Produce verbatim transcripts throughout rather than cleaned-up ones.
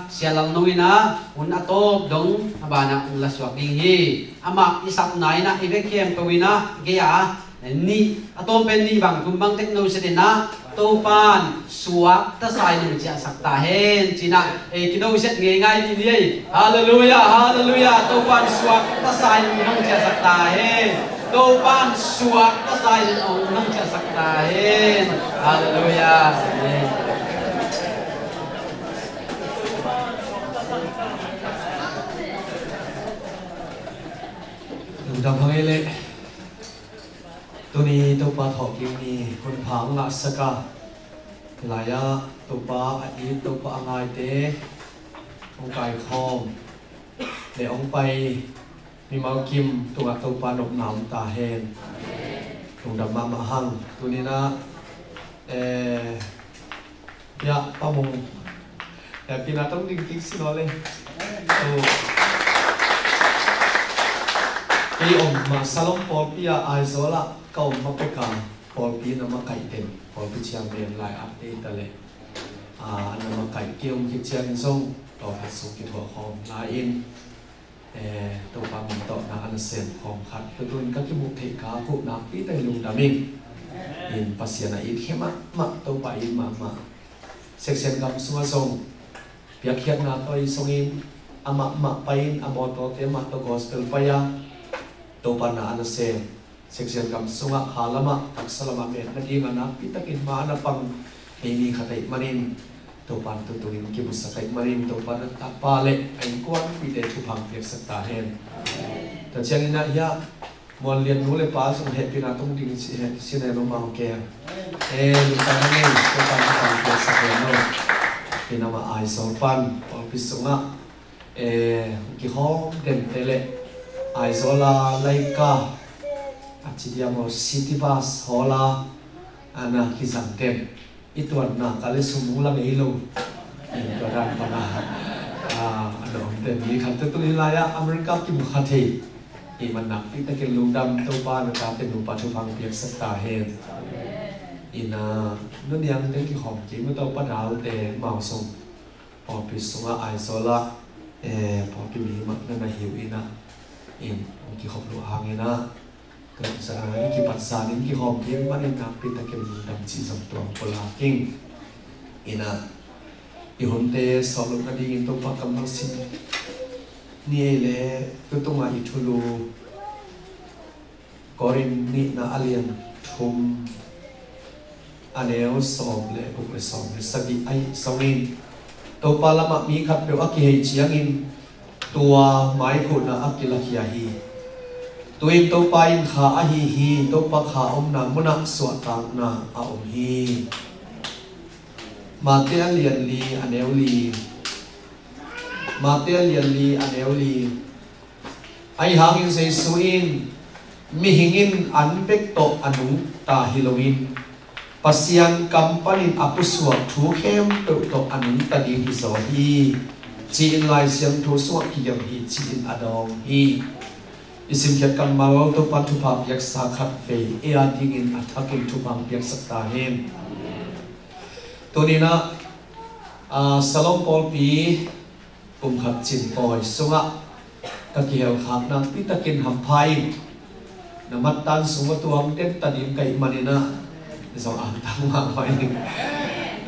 Sia Lal No in ah hun a tawp dong a banah hong lasuak ding hi. Amah i sapna in ah i bek khempeuh in ah gei-a nih, a tawm pen nih bang thum bang tek no set in ah Topa'n suakta sa in hong ciahsak ta hen ci-in ah ei kido set ngeingai dih ni ei. Halleluiah, halleluiah. Topa'n suakta sa in hong ciahsak ta hen. Topa'n suakta sa in hong ciahsak ta hen. Halleluiah. Amen. Lungdam hang ei leh. Tuni Topa thawhkik ni, hun pha hong ngahsak a, hih lai-ah Topa a it, Topa a ngaite hong kaikhawm leh hong pai mimal kim tungah Topa nopna om ta hen. Lungdam mahmah hang. Tuni-in ah, eh, Pia Pa Mung, eh, pina tong ding kik si nawn leh. Oh. Kei om mah Salom pawlpi ah Aizawl ah ka om mah pek a, pawlpi na makaih den, pawlpi chairman lai-at te ta leh, ah, na makaih kei om khit ciangin zong tawlkhat sung kithuah khawm lai-in, eh, Topa min tawh na a nasem khawm khat, tutu in ka kimuh theih kha khuh nakpi takin lungdam ing. In Pasian a it khia mahmah, Topa a it mahmah. Section gam sungah zong piakkhiatna tawh i song in, amah mah pai-in a mawtawte mah tawh gospel pai a, Topa na a nasem. Section gam sungah kha lamah, taksa lamah met nading a nakpi takin ma a na pang eimi khat ahih manin, Topa'n tutu in kimusak ahih manin, Topa'n a tapa leh a innkuanpihte thupha piaksak ta hen. Tua ciangin ah hiah Muan Lian nu leh pa zong hehpihna tong ding si, heh, si ne lo mang ke. Eh, lungdam hang ei, Topa'n thupha piaksak hen lo. Inn ah mah Aizawl pan pawlpi sungah, eh, kikhawm dente leh Aizawl a Laika, a ci diam aw, City Bus Hall a, a na kizang den. I tuanna ka leh sum hong la ngei lo. In tua dan pan a, ah, a na om den mi khat tutu hih lai-ah America kimu kha thei. I man nakpi takin lungdam, Topa'n a tate nupa thupha piaksak ta hen. In ah, nu Niang teng kikhawm kik, nu Topa Dalte mau sung. Pawlpi sungah Aizawl ah, eh, pawlpi mi mah na na hi uh in ah, in hong kikhop loh hangin ah, tua zah i kipat zan in kikhawm ding manin nakpi takin lungdam cih zong tuang pulak ing. In ah, i hunte sawt loh nadingin Topa kammal sim ni ei leh, tutung ah i thulu Korin nihna a lian thum, a neu sawm leh guk leh sawm leh sagih ahi zongin, Topa lamah mi khatpeuh a kihei ciangin tua maikhuhna a kilakhia hi. Tu-in Topa in kha ahi hi, Topa kha omna munah suahtakna a om hi. Mate a lian li, a neu li. Mate a lian li, a neu li. Ahi hangin Jesu in, mihing in an bek tawh a nungta hi loin, Pasian kam panin a pusuak thu khempeuh tawh a nungta ding hi zaw hi, ci-in Lai Siangtho sungah kigelh hi, ci-in a dawng hi. I simkhiat kammal Topa thupha piaksa khat vei ei a dingin a thakin thupha piaksak ta hen. Tuni-in ah, ah, Salom pawlpi kum khat cin pawi sungah ka kihel khak nakpi takin hampha in, na mattan sungah tuang den ta ding ka hih manin ah, zong angtang mahmah ing.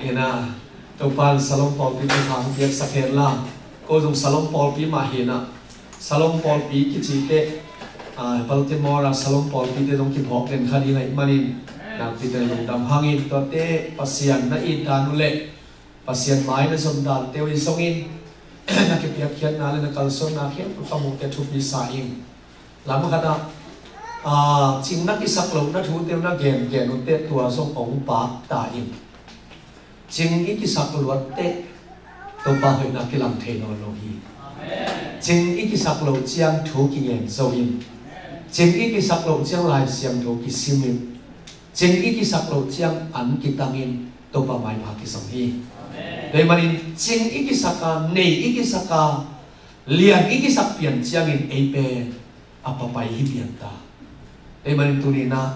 In ah, Topa'n Salom pawlpi thupha hong piaksak hen la. Ko zong Salom pawlpi mah hi in ah, Salom pawlpi kici teh, ah, Baltimore ah Salom pawlpite zong kiphawk den kha ding ahih manin, nakpi takin lungdam hang in, tuate Pasian na it dan uh leh Pasian mai na zom dante uh i zongin, na kipiakkhiatna leh na kalsuanna khempeuh ka muh teh thupi sa ing. Lam khat ah, ah, cing na kisak lohna thute uh na gengen uh teh tua zong hong pak ta in. Cing i kisak luat teh Topa hoihna kilang thei nawn lo hi. Cing i kisak loh ciang thu kingen zo in. Cing i kisak loh ciang Lai Siangtho kisim in. Cing i kisak loh ciang an kitang in Topa maipha kizom hi. Tua ahih manin cing i kisak a, nei i kisak a, lian i kisak pian ciangin ei pen a papai hi pian ta. Tua ahih manin tuni-in ah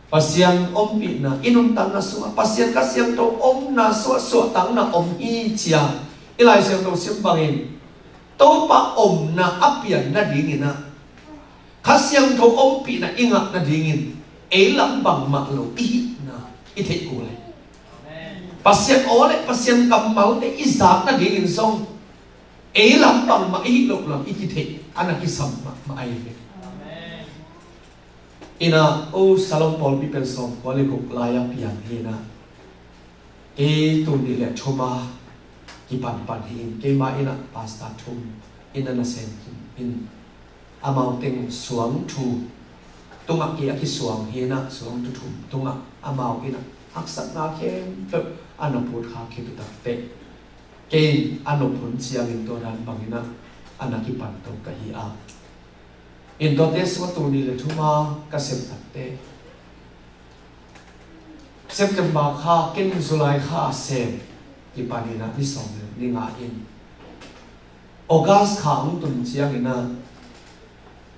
Pasian ompihna i nuntakna sungah, Pasian Kha Siangtho omna sungah suahtakna om hi ci-a I Lai Siangtho sim bangin Topa omna a pian nadingin ah, Kha Siangtho ompihna i ngah nadingin ei lam bangmah lo i hihna i theih kul hi. Pasian aw le Pasian kammalte i zak nadingin zong ei lam bangmah i hih loh lam i kitheih a na kisam mahmah ahi ve. Ina, o Salom pawlpi pen sawmkua le guk lai-a piang hi ina. Kei tul nih le thum a kipanpan hi in, keima ina pastor thum ina nasem hi in, amau teng suang thu tungah kei a kisuang hi ina, suang thu thum tungah amau ina haksatna khempeuh a na put khak khit uh takteh, kei a nop hun ciangin tua dan bang ina a na kipan to ka hi a. In tuate sungah tul nih le thum a ka sem takteh, September kha, ken July kha sem kipan ina ni sawm le ni nga in, August kha hong tun ciang ina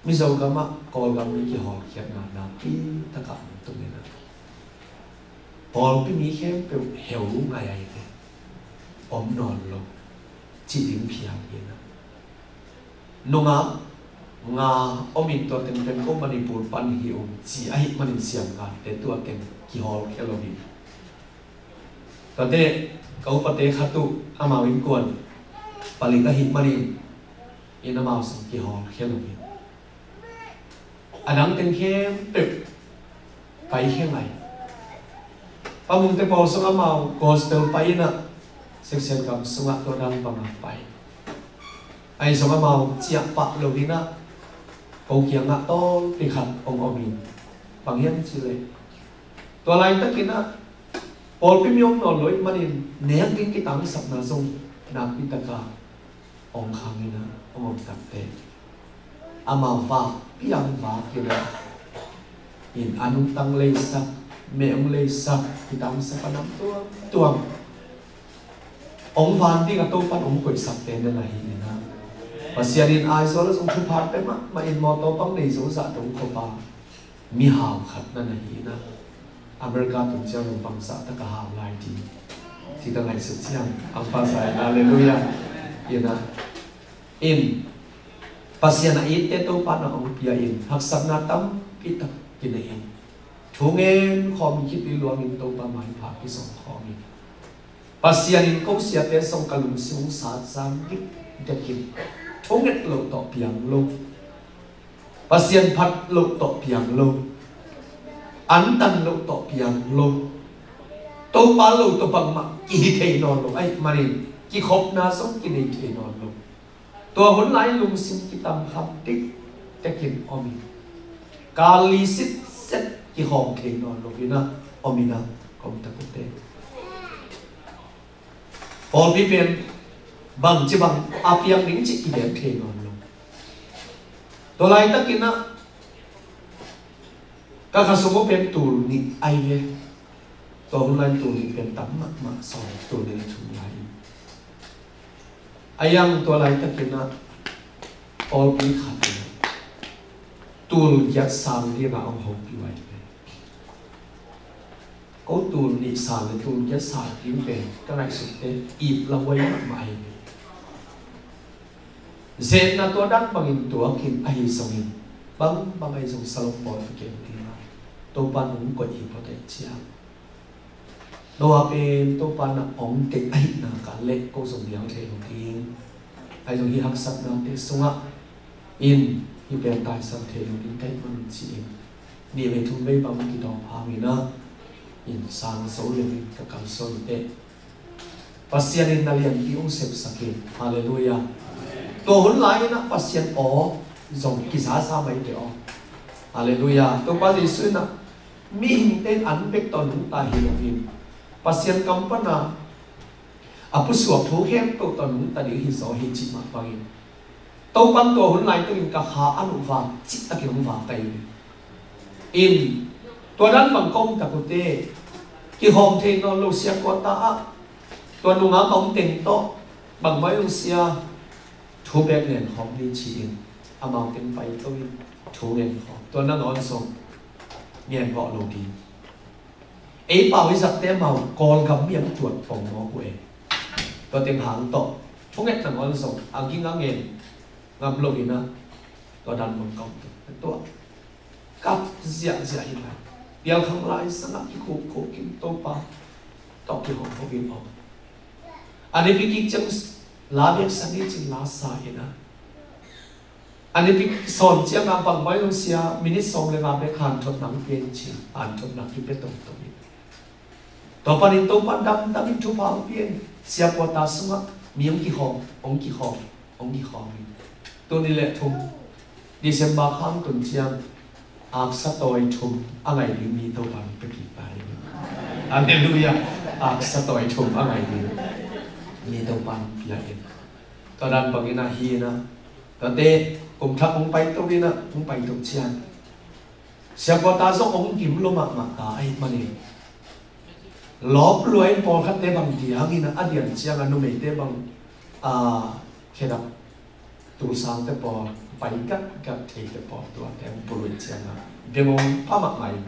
Mizo gamah Kawlgam mi kihawlkhiatna nakpi takah hong tung ina, pawlpi mi khempeuh heu ngai ahi ve, om nawn lo cih ding phial hi ina. Nungak nga om in tua teng pen ko Manipur pan hi ung ci ahih manin siamkante tua teng kihawlkhia lo hi. Tuate ka upate khat uh amau innkuan palik ahih manin in amau sung kihawlkhia lo hi. A dang teng khempeuh paikhia ngai. Pa Mungte pawl sung amau gospel pai ina, section gam sungah tua dan bangah pai. Ahi zong amau ciah pah lo ina, ko kiangah tawlpi khat hong om in, bang hiam cih leh tua laitak ina pawlpi mi om nawn lo ahih manin nek ding kitangsapna zong nakpi taka hong khang ina hong om takteh, amau vak piang vak ina, in an hong tang leisak, meh hong leisak, kitangsap a nam tuamtuam hong van ding a Topan hong koihsakte na na hi ina. Pasian in Aizawl ah zong thupha pia mahmah in mawtaw bang nei zong zah dong khop a mihau khat na na hi ina. America tung ciang hong bangzah taka hau lai ding ci ka ngaihsut ciang ang pasa in, halleluiah. Ina, in Pasian a itte Topa na hong pia in haksatna tampi tak kinei in, thu ngen khawm khit i luang in Topa maipha kizong khawm in, Pasian in ko siate song ka lungsim hong sat zang dikdek in, thunget loh tawh piang lo, Pasian phat loh tawh piang lo, antan loh tawh piang lo, Topa lo tawh bangmah kihi thei nawn lo ahih manin kikhopna zong kinei thei nawn lo. Tua hun lai lungsim kitamkham dikdek in om in, kal li sitset kihawm thei nawn lo ina om ina, ka om tak uh teh, pawlpi pen bangci bang a piang ding cih kidem thei nawn lo. Tua laitak ina ka kha sung uh pen tul nih ahi ve. Tua hun lai tul nih pen tam mahmah, sawm, tul nih le thum lai in. A yang tua laitak ina pawlpi khat in tul giat sang ding a hong hopih uh ahi ve. Ko tul nih sang le tul giat sang ding pen ka ngaihsut teh ip lauhuai mahmah ahi ve. Zetna tua dan bangin tuak in ahi zongin, bangbang ahi zong Salom pawl a ken ding a Topa nung koih hi phot ahih ciang, Noah pen Topa na hong tek ahihna kal le ko zong nial thei lo ding. Ahi zong hih haksatnate sungah in hih pen taisan thei lo ding ka hih man un ci-in, nih vei thum vei bang kitawng hang ina, in sang zo lo in ka kalsuan uh teh, Pasian in na lianpi hong sepsak in, halleluiah. Tua hun lai ina Pasian aw zong kizaza mai teh aw, halleluiah. Topa Jesuh ina mihingte in an bek tawh nungta hi lo in, Pasian kam pana a pusuak thu khempeuh tawh nungta ding hi zaw hi cih mah bangin, Topan tua hun lai tengin ka kha a nuh vang cih takin hong vang ka hi. In tua dan bang ka om tak uh teh, kihawm thei nawn lo sia kuata ah tua nungak a om teng tawh bangmah hong sia, thu bek ngen khawm ni ci-in amau teng pai to in thu ngen khawm, tua nangawn zong ngen vawh lo ding. Ei pau i zatte amau Kawlgam mi an tuat pong mawk uh e. Tua teng hang tawh Thungetna ngawn zong a ging a ngen ngam lo in ah, tua dan bang ka om tuk. Tua kap ziahziah in ah, pialkhang lai sangah kikhukkhuk in Topa tawh kihong ho in om. A nipi kik ciang la biaksa ni cin la sa in ah, a nipi sawn ciangah bang mai lo sia, minit sawm le nga bek hanthotna hong pia in cin, hanthotna kipia tongtong in. Tua panin Topa damdamin thupha hong pia in, sia Kuata sungah mi hong kikhawm, hong kikhawm, hong kikhawm in. Tuni le thum, December khang tun ciang, aksa tawi thum a ngai ding mi Topa hong pia kik ta in. Halleluiah. Aksa tawi thum a ngai ding mi Topa hong pia in. Tua dan bangin ah hi in ah, tuate kum thak hong paito in ah, hong paito ciang, sia Kuata zong hong gim lua mahmah ta ahih manin, lawp lua in pawlkhatte bang diangin ah, a diang ciangah numeite bang, a, khedap tulsangte pawl, pai gatgat theite pawl, tuate hong pului ciangah bengawng pha mahmah in,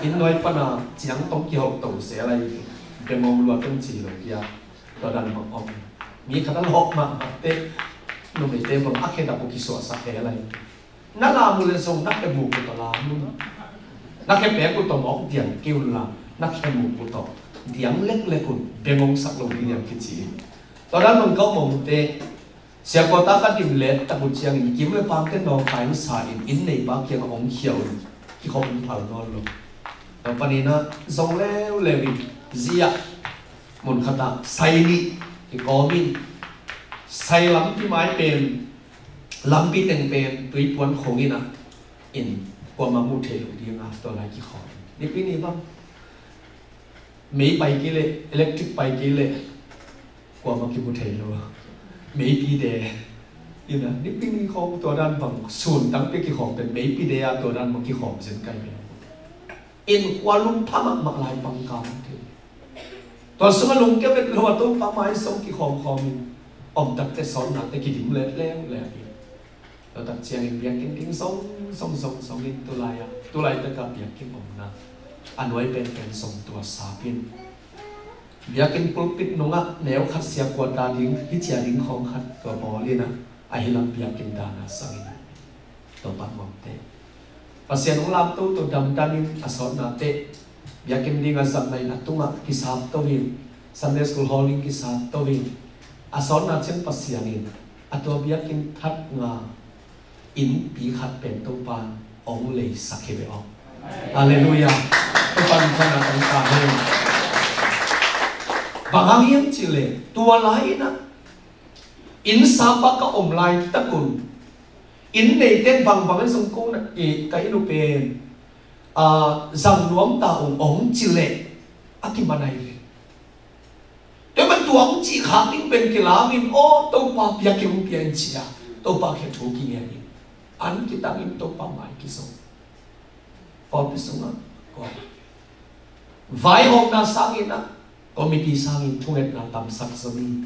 inn nuai pana ciang tong kiholh to se lai, bengawng lua tong ci lo kia. Tua dan bang om. Mi khat a lawp mahmah teh, numeite bang a khedap uh kisuahsak he lai. Na lam uh le zong na khe muk uh tawh lam un. Na khe pek uh tawh mawk diang kei un la, na khe muk uh tawh diang leklek un, bengawng sak lo ding hiam kici in. Tua dan bang ka om om teh, sia Kuata ka dim let tak uh ciangin gim le pamte nawngkai hong sa in, inn neipa kiangah hong khia un, kikhop hong phal nawn lo. Tua panin ah zong leuleu in, ziah mun khatah sai nih kikawm in, sai lampi mai pen, lampi teng pen tuipuan khong in ah, in kuamah muh theih loh dingah tua lai kikhawm. Nipi ni bang mei pai kei leh, electric pai kei leh, kuamah kimu thei lo. Meipi de in ah, nipi ni khawng tua dan bang, sun dang pia kikhawm pen meipi de a tua dan bang kikhawm zen kai pen. Inn khua lum pha mahmah lai pang ka om thei. Tua sungah lungkia vet lo a Topa mai sung kikhawmkhawm in, om takte sawtnate kidim leuleu in. Tua tak ciangin biakinn ding zong, zong, zong, zong in tulai ah, tulai takah biakinn omna a nuai penpen zong tua sap in. Biakinn pulpit nungah neu khat sia Kuata ding, hi cia ding khawng khat tua bawl in ah, ahi lam biakinn dan a sang in. Tua pan mawkte Pasian hong lam toto damdamin a sawtnate, biakinn ding a zat na in a tungah kisap to in, Sunday school hall in kisap to in, a sawtna ciang Pasian in a tua biakinn that nga innpi khat pen Topan hong leisak hi ve aw. Halleluiah. Topan khan a tang ta hen. Bang hang hiam cih leh tua lai in ah inn sapa ka om laitak un, inn neite bangbang in zong ko na, i, ka inn uh pen, a, zang nuam ta ung hong ci leh a kiman ahi ve. Tua man tua hong cih khak ding pen kilam in, aw, Topa pia kei hong pia in ci a, Topa khia thu kingen in, an kitang in Topa mai kizong. Pawlpi sungah, ko, vaihawmna sangin ah, committee sangin thungetna tamsak zaw ni.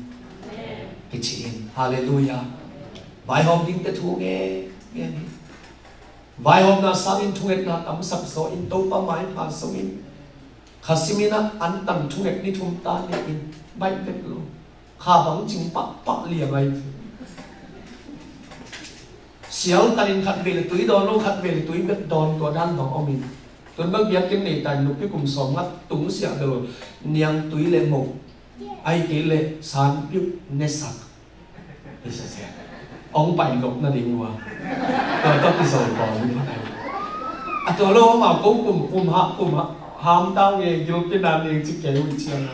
Kici in, halleluiah. Vaihawm dingte thu nge, nge ni. Vaihawmna sangin thungetna tamsak zaw in Topa maipha sungin. Kha simin ah an tan thunget ni thum ta ni in, baih vet lo. Kha bang cing pahpah liang ai. Sial tanin khat vei le tui dawn lo, khat vei le tui bek dawn tua dan bang om in. Tun bang biakinn nei ta in nupi kum sawm nga tung siah bel niang tui le moh, ai kei le san piuk ne sak. Ong pai lok na ding ua. Tua tawh kizol bawl ni phat ai. A tua lo ma ko kum, kum ha, kum ha, ham tau nge gil pina ning ci kei un ciang a.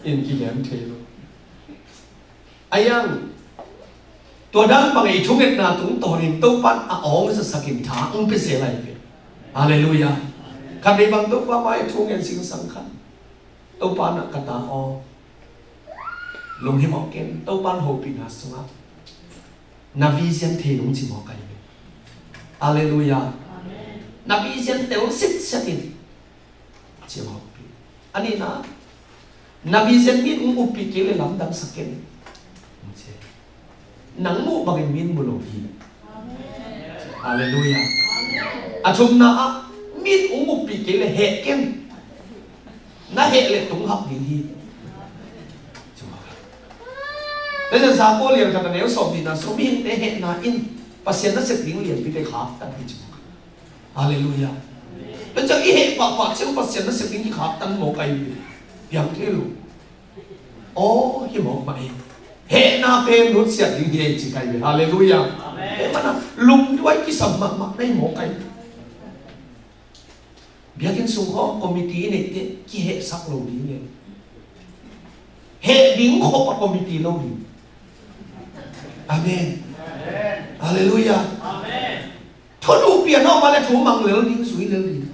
In kilem thei lo. A yang, tua dan bang ei thungetna tungtawnin Topan a awng zasakin tha hong pia zel lai ve. Halleluiah. Khat vei bang Topa mai thungen singsang khat. Topa na ka ta aw. Lunghimawh ken, Topan hopihna sungah na vision thei nung ci mawk ahi ve. Halleluiah. Na vision tel sitset in. Ci mawk pi. A nihna, na vision min hong uppih kei le lamdang sak ken. Nang muh bangin min mu lo hi. Halleluiah. A thumna ah min hong uppih kei le heh ken. Na heh le tung hak ding hi. Ci mawk a. Tua ciang Jakob lian khat a neu sawmnihna sung, mihingte hehna in Pasian nasep ding lianpite khaktan hi ci. Halleluiah. Tua ciang i heh pahpah ciang Pasian nasep ding kikhaktan mawk ahi hi. Piang thei lo. Aw, hi mawk mah hi. Hehna pen nutsiat ding hi ei ci kai ve. Halleluiah. Amen. Heh mana lungduai kisam mahmah na hi mawk ahi. Biakinn sung khawng committee neihte kihehsak lo ding e. Heh ding khop a committee lo ding. Amen. Halleluiah. Thuduh pian awk mah le thu mang lel ding, zui lel ding.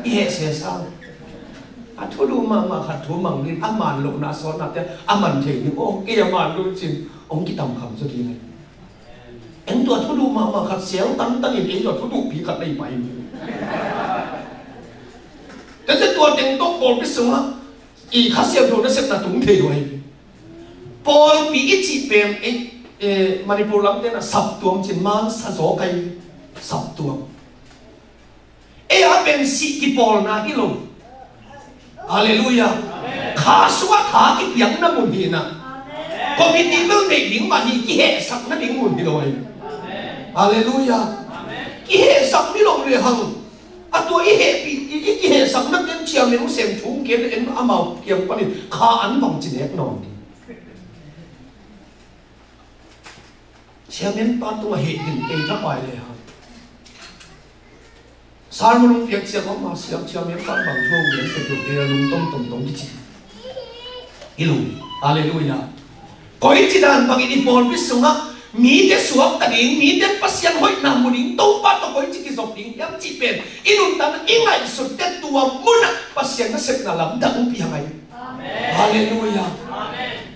I heh sesa. A thuduh mahmah khat thu mang ding, a man lohna sawtna te a man thei ding. Aw, kei a man lo cin hong kitam kham zaw ding e. Eng tua thuduh mahmah khat sel tangtang in ei tua thuduhpi khat nei pai. Tua ciang tua teng tawh pawlpi sungah i Kha Siangtho nasepna tung thei lo hi. Pawlpi i cih pen ei, eh, Manipur lamte na saptuam cin man sa zaw kai saptuam. Ei a pen sih kipawlna hi lo. Halleluiah. Kha sungah tha kipiakna mun hi na. Committee bel neih ding mah hi, kihehsakna ding mun hi lo ahi. Halleluiah. Kihehsak mi lo le hang. A tua i hehpih, i, i kihehsakna ken ciamin hong sem thum ken en amau kiang panin kha an bang ci nek nawn ding. Chairman pa tungah heh ding kei thapai le hang. Sermon hong piak ciang hong ma siam chairman pa bang thu hong gen peuhpeuh kei a lungtom tomtom kici. I lung. Halleluiah. Koici dan bangin i pawlpi sungah mite suakta ding, mite Pasian hoihna mu ding, Topa tawh koici kizop ding hiam cih pen i nuntakna i ngaihsut teh tua munah Pasian nasepna lamdang hong piang ahi. Halleluiah.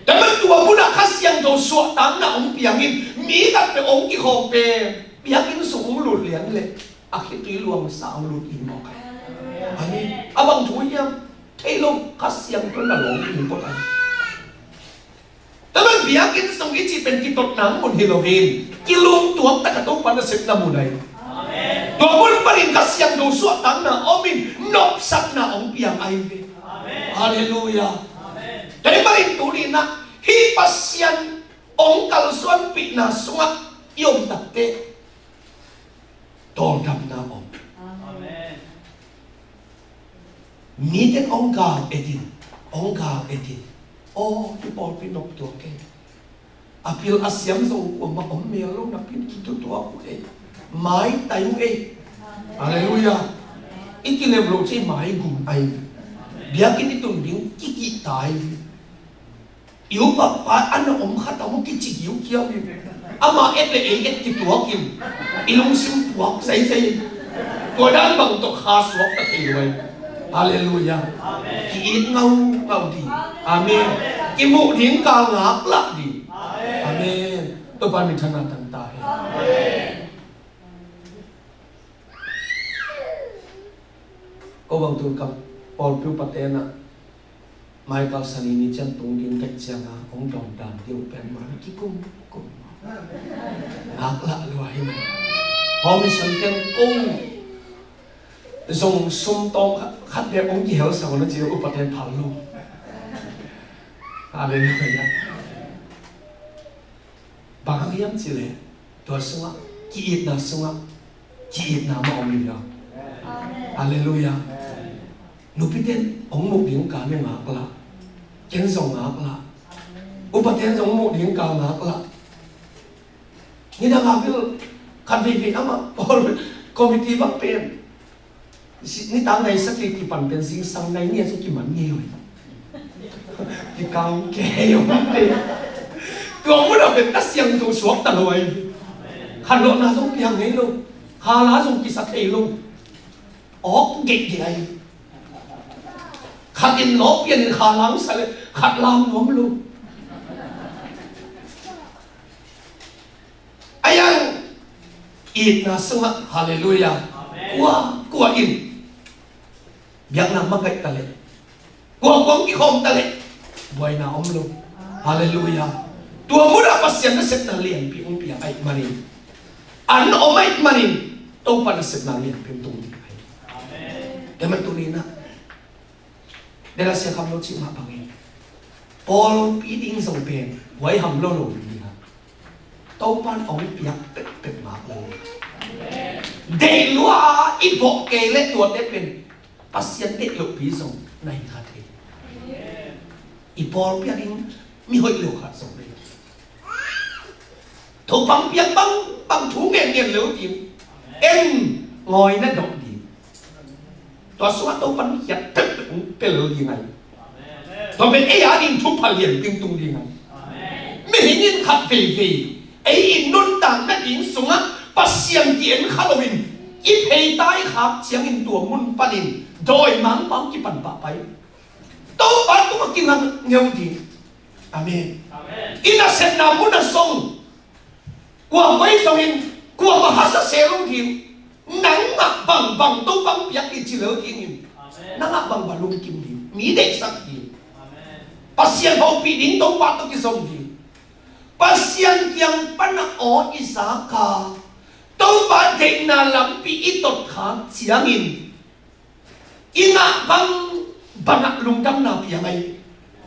Tua man tua munah Kha Siangtho suahtakna hong piang in mi khat peuh hong kikhawm pen biakinn sung hong lut lian leh a khitui luangsa hong lut in mawk ahi. Amen. A bang thu hiam? Thei lo, Kha Siangtho na lawng in pawt ahi. Tua man biakinn sung i cih pen kitotna mun hi lo in kilungtuak tak a Topa nasepna mun ahi. Tua mun panin Kha Siangtho suahtakna om in nopsakna hong piang ahi ve. Halleluiah. Tua hi panin tuni na hih Pasian hong kalsuanpihna sungah i om takteh tawldamna om. Mite hong gal etin, hong gal etin. Aw, hih pawlpi nop tuak e. A pil a siam zong kuamah om mel lo napi in kitutuak uh e. Maitai uh e. Halleluiah. I kilem loh ciang maigum ahi. Biakinn i tun ding kikihta ahi. I upa pa a na om khat a mu kici kiukiau in. Amah et le ei et kituak in. I lungsim puak zeizei in. Tua dan bang tawh kha suakta thei lo ahi. Halleluiah. Ki-it ngaungau ding. Amen. Kimuh ding kal ngaklah ding. Amen. Topa minthanna tang ta hen. Ko bang tun ka pawlpi upa te na Michael Sani ni ciang tung ding kaih cianga hong dawng dan ding uh pen man kikum kum. Ngaklah lua hi man. Home mission ten kong zong sum tawm khat, khat bek hong kihel sa na ci upa ten phal lo. Halleluiah. Bang hang hiam cih leh tua sungah ki-itna sungah ki-itna mah om hi a. Halleluiah. Nupite in hong muh ding ka nu ngaklah. Ken zong ngaklah. Upate in zong hong muh ding ka ngaklah. Nidang a bil khat veivei amah pawl committee bang pen nitang nai sagih kipan pen zingsang nai nih a zong kiman ngei lo hi. Kikang kei om te. Tua mun a pen Kha Siangtho suakta lo ahi. Khanlawhna zong piang ngei lo. Khala zong kisa thei lo. Awk geihgeih ahi. Khat in lawh pian in khala hong sa le khat lam nuam lo. A yang itna sungah, halleluiah. Kua, kua in biakna makaih ta leh, kua kua hong kikhawm ta leh buaina om lo. Halleluiah. Tua munah Pasian nasepna lianpi hong piang ahih manin, an om ahih manin Topa nasepna lianpi hong tung ding ahi. Tua mah tuni-in ah Galatia kham lo cih mah bangin Pawlpi ding zong pen huaiham lo lo ding a, Topan hong piak pekpek ngak lo. Deih lua i bawh kei leh tuate pen Pasian deih lohpi zong na hi kha thei. I pawlpi a ding mi hoih lo khat zong nei. Topa hong piak bang bang thu ngen ngen lo ding. En ngawi na dawh ding. Tua sungah Topan khiat pekpek hong pia lo ding ai. Tua pen ei a ding thupha lianpi tung ding ai. Mihing in khat veivei ei i nuntak nading sungah Pasian ki-en kha loin i pheitai khak ciangin tua mun panin dawimangpa hong kipan pahpai. Topa tungah kingak ngeu ding. Amen. I nasepna mun a song kua koi zongin kuamah hasa se lo ding. Nang ngah bangbang Topa hong piak hi ci lo dingin, nang ngah bangbang lungkim ding, mi deihsak ding. Pasian hopih ding Topa tawh kizom ding. Pasian kiang pana aw i zaka Topa deihna lampi i tot khak ciangin i ngah bangbangah lungdamna piang ai.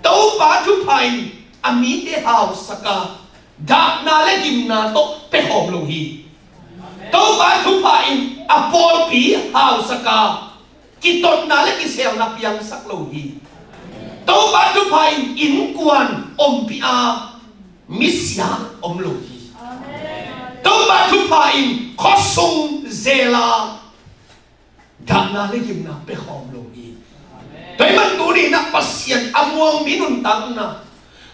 Topa thupha in a mite hausaka, dahna le gimna tawh pia khawm lo hi. Topa thupha in a pawlpi hausaka, kitotna le kiselna piangsak lo hi. Topa thupha in innkuan ompih a misia om lo hi. Topa thupha in khuasung zela dahna le gimna pia khawm lo hi. Tua ahih man tuni-in ah Pasian a muang mi nuntakna,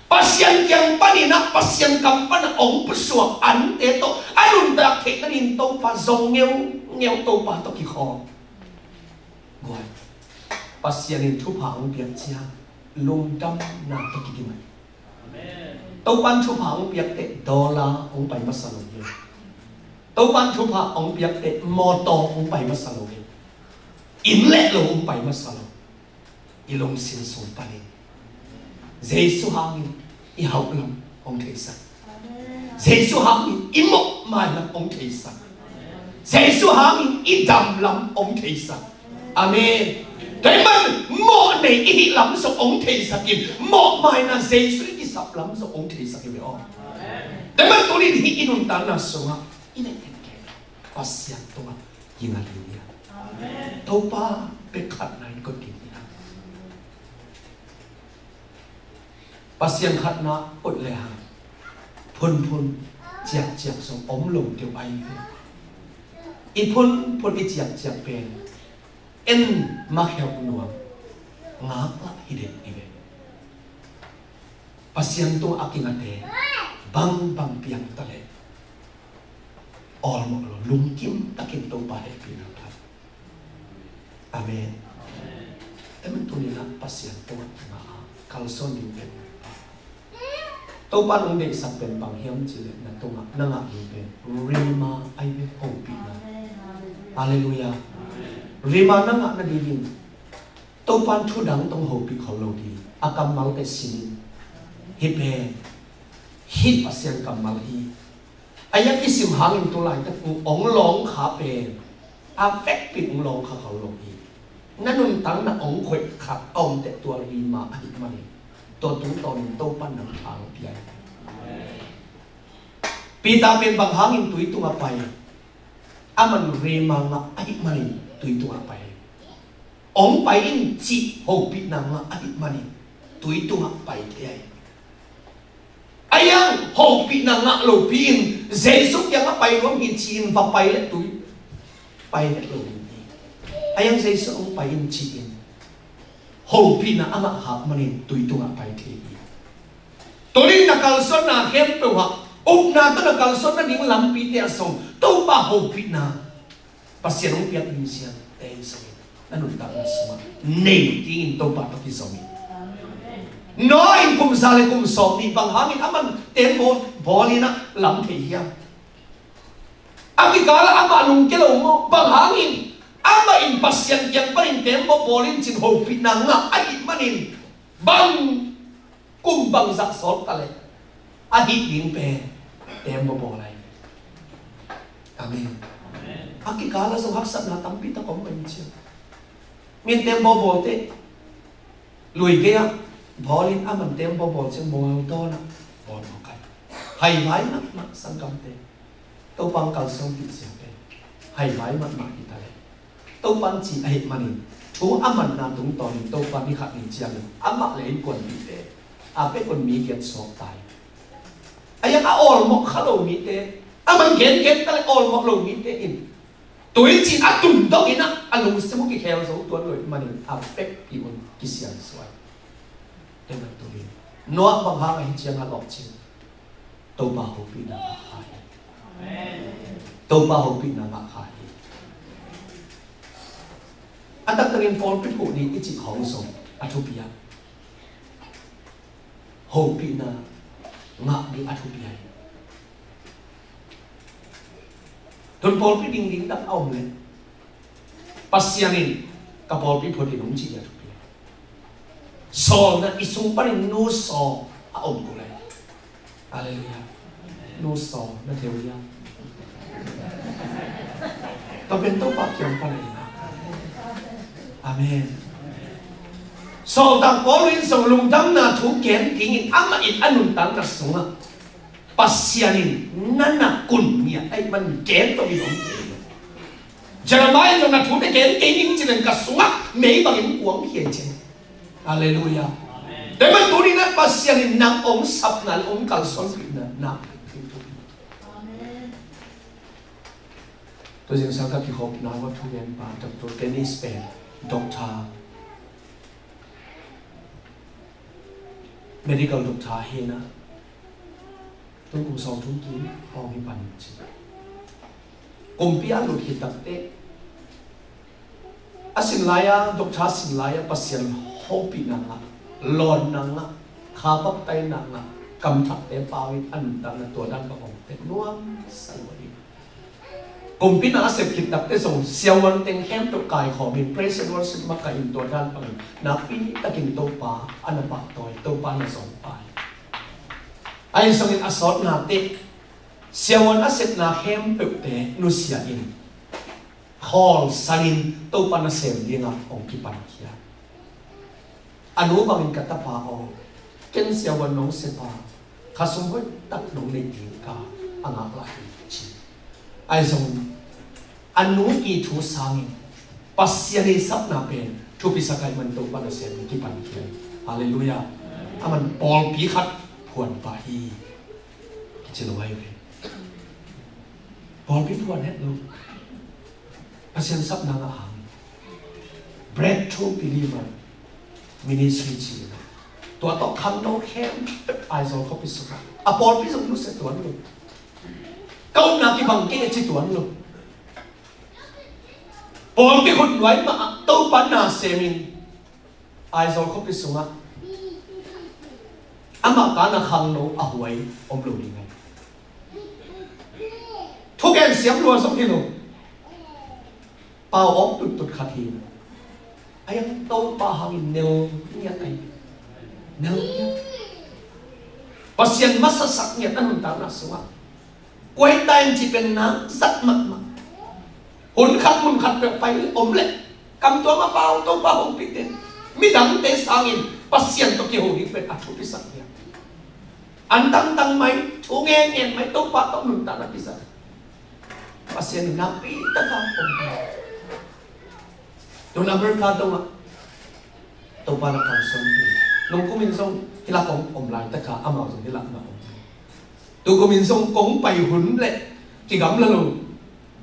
Pasian kiang panin ah Pasian kam pana hong pusuak ante tawh a nuntak theih nadingin Topa zong ngeungeu, Topa tawh kikhawm. Guai, Pasian in thupha hong piak ciang lungdamna tawh kidim ai. Topan thupha hong piak teh dollar hong pai masa lo hi. Topan thupha hong piak teh mawtaw hong pai masa lo hi. Inn le lo hong pai masa lo. I lungsim sung panin Jesu hangin i hauh lam hong theisak. Jesu hangin i mawhmai lam hong theisak. Jesu hangin i dam lam hong theisak. Amen. Tua ahih man mawh nei i hih lam zong hong theisakin, mawhmaina Jesu i kisap lam zong hong theisak hi ve aw. Tua ahih man tuni-in hih i nuntakna sungah i neih theih Pasian tungah kinga ding hi. Topa bek khatna in koih ding hi. Pasian khatna koih le hang phunphun ciakciak zong om lo deuh ahi ve. I phunphun i ciakciak pen en makheuh nuam ngaklah hi den hi ve. Pasian tungah a kingate bangbang piang ta leh awlmawh lo, lungkim takin Topa hehpihna phat. Amen. Amen. Tuni-in ah Pasian tungah kinga a kalsuan ding pen, Topa nong deihsak pen bang hiam cih leh na tungah na ngah ding pen rhema ahi ve, hopihna. Halleluiah. Rhema na ngah nadingin Topan thu dang tawh hopih khol lo ding, a kammal teh simin. Hih pen hih Pasian kammal hi. A iang i sim hangin tu laitak hong lawngkha pen a vekpi hong lawngkha khol lo hi. Na nuntakna hong khoih khat a om teh tua rhema ahih manin tua tungtawnin Topan nang tha hong pia hi. Peter pen bang hangin tui tungah pai? Aman rhema ngah ahih manin tui tungah pai hi. Hong pai in cih hopihna ngah ahih manin tui tungah pai thei ahi. A iang hopihna ngah lopi in Jesu kiangah pai nuam hi ci-in va pai leh tui pai leh lo ding hi. A iang Jesu hong pai in ci-in hopihna a ngah khak manin tui tungah pai thei hi. Tuni-in na kalsuanna khempeuh ah upna tawh na kalsuan nading lampite ah zong Topa hopihna Pasian hong piak ding siang teng sangin na nuntakna sungah nei dingin Topa tawh kizom hi. Noah in kum za le kum sawmnih bang hangin aman tembaw bawl in ah lam thei hiam? A kikal ah amah lungkia lo maw? Bang hangin amah in Pasian kiang panin tembaw bawl in cin hopihna ngah ahih manin bang kum bangzah sawt ta leh a hih ding pen tembaw bawl lai. Amen. A kikal ah zong haksatna tampi tak om mah in ciang. Min tembaw bawl teh lui gei ah Paul in a man tembaw bawl ciang bawl tawn a, bawl mawk ai. Haivai mahmah sanggamte. Topa hong kalsuanpih zia pen haivai mahmah hi ta leh, Topa hong ci ahih manin thu a manna tungtawnin Topa ni khat ni ciangin amah le innkuanpihte a pek un mi gensuak ta hi. A yang a awlmawh kha lo mite, a man gengen ta leh awlmawh lo mite in tui cin a tun dongin ah a lungsim uh kikhel zo tuan lo ahih manin a pekpih un kisiansuah. Tua ahih manin tuni Noah bang hang ahi ciang a lawhcing, Topa hopihna ngah kha hi. Topa hopihna ngah kha hi. A taktakin pawlpi phuh ding i cih khawng zong a thupi a, hopihna ngah ding a thupi a hi. Tun pawlpi ding ding tak a om leh Pasian in ka pawlpi phut in hong cih a thupi a. Sawlna i sung panin nu sawl a om kul lai. Halleluiah. Nu sawl na theu ia. Tua pen Topa kiang pan a hi na. Amen. Sawltak Paul in zong lungdamna thu gen dingin amah in a nuntakna sungah Pasian in na na kun ngiat ahih man gen to in om kei lo. Jeremiah in zong na thute gen kei ning ci leng ka sungah mei bangin kuang khia ci. Halleluiah. Tua ahih man tuni in ah Pasian in nang hong sapna le hong kalsuanpihna na. Tua zingsang ka kikhopna uh a thugenpa Doctor Dennis pen doctor, medical doctor hi na. Tun kum sawmthum kim hong hi pan ci. Kumpi a lut khit takteh a sin lai-a, doctor sin lai-a Pasian hopihna ngah, lawnna ngah, kha baptaina ngah, kamthakte pau in a nuntakna tua dan bang hong tek nuam sa lua hi. Kumpi na a sep khit takteh zong siavuan teng khempeuh kaikhawm in praise and worship makaih in tua dan bangin nakpi takin Topa a na pahtawi, Topa na zong pai. Ahi zongin a sawtna teh siavuan a sepna khempeuhte nusia in khawlsan in Topa nasem dingah hong kipankhia. A nu bangin ka tapa aw, ken siavuan nong sep a, kha sum hoih tak nong neih ding ka a ngak lai hi ci. Ahi zong a nu i thu sangin Pasian i sapna pen thupisak ahih man Topa nasem in kipankhia. Halleluiah. A man pawlpi khat phuan pah hi. Kici lo ahi ve. Pawlpi phuan het lo. Pasian sapna ngah hang. Breakthrough Believer Ministry ci. Tua tawh khangno khempeuh Aizawl khuapi sungah a pawlpi zong nusia tuan lo. Ka upna kibang kei a ci tuan lo. Pawlpi khut nuai mah ah Topa nasem in Aizawl khuapi sungah amah kana khangno a huai om lo ding ahi. Thugen siam lua zong hi lo. Pau awk tuttut khat hi. A yang Topa hangin nel ngiat ahi. Nel ngiat. Pasian masasak ngiat a nuntakna sungah. Kuaita in ci pen nak zat mahmah. Hun khat mun khat peuh pai om leh kam tuam a pau Topa hong pite. Midangte sangin Pasian tawh kiho ding pen a thupisak ngiat. An tangtang mai, thu ngen ngen mai, Topa tawh nuntakna kizat. Pasian in nakpi taka om. Tun America dongah Topa na kalsuanpih. Nung kumin zong hilak om, om laitak a, amau zong hilak na om. Tu kumin zong kong pai hun le kigamla lo.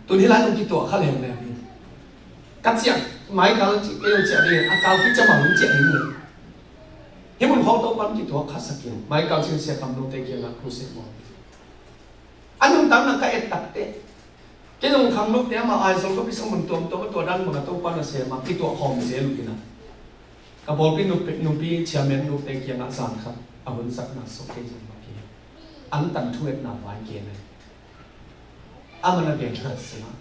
Tun hilai zong kituah kha lengleng hi. Ka ciah, Michael ci, kei zong ciah ding, a kal kiciah mah hun ciah ding le. Hih mun khawng Topa in kituah kha sak in, Michael ci, Sia Kham Nung te kiangah crusade maw. A nuntakna ka et takteh, kei zong khangnote amah Aizawl khuapi sung mun tuamtuam a tua dan bang a Topa nasem a kituah khawm zel uh hi na. Ka pawlpi nupi, nupi chairman nute kiangah zan khat a hun sakna sung kei zong mah hi. Antan thungetna vai gen a hi. Amah na genna sungah,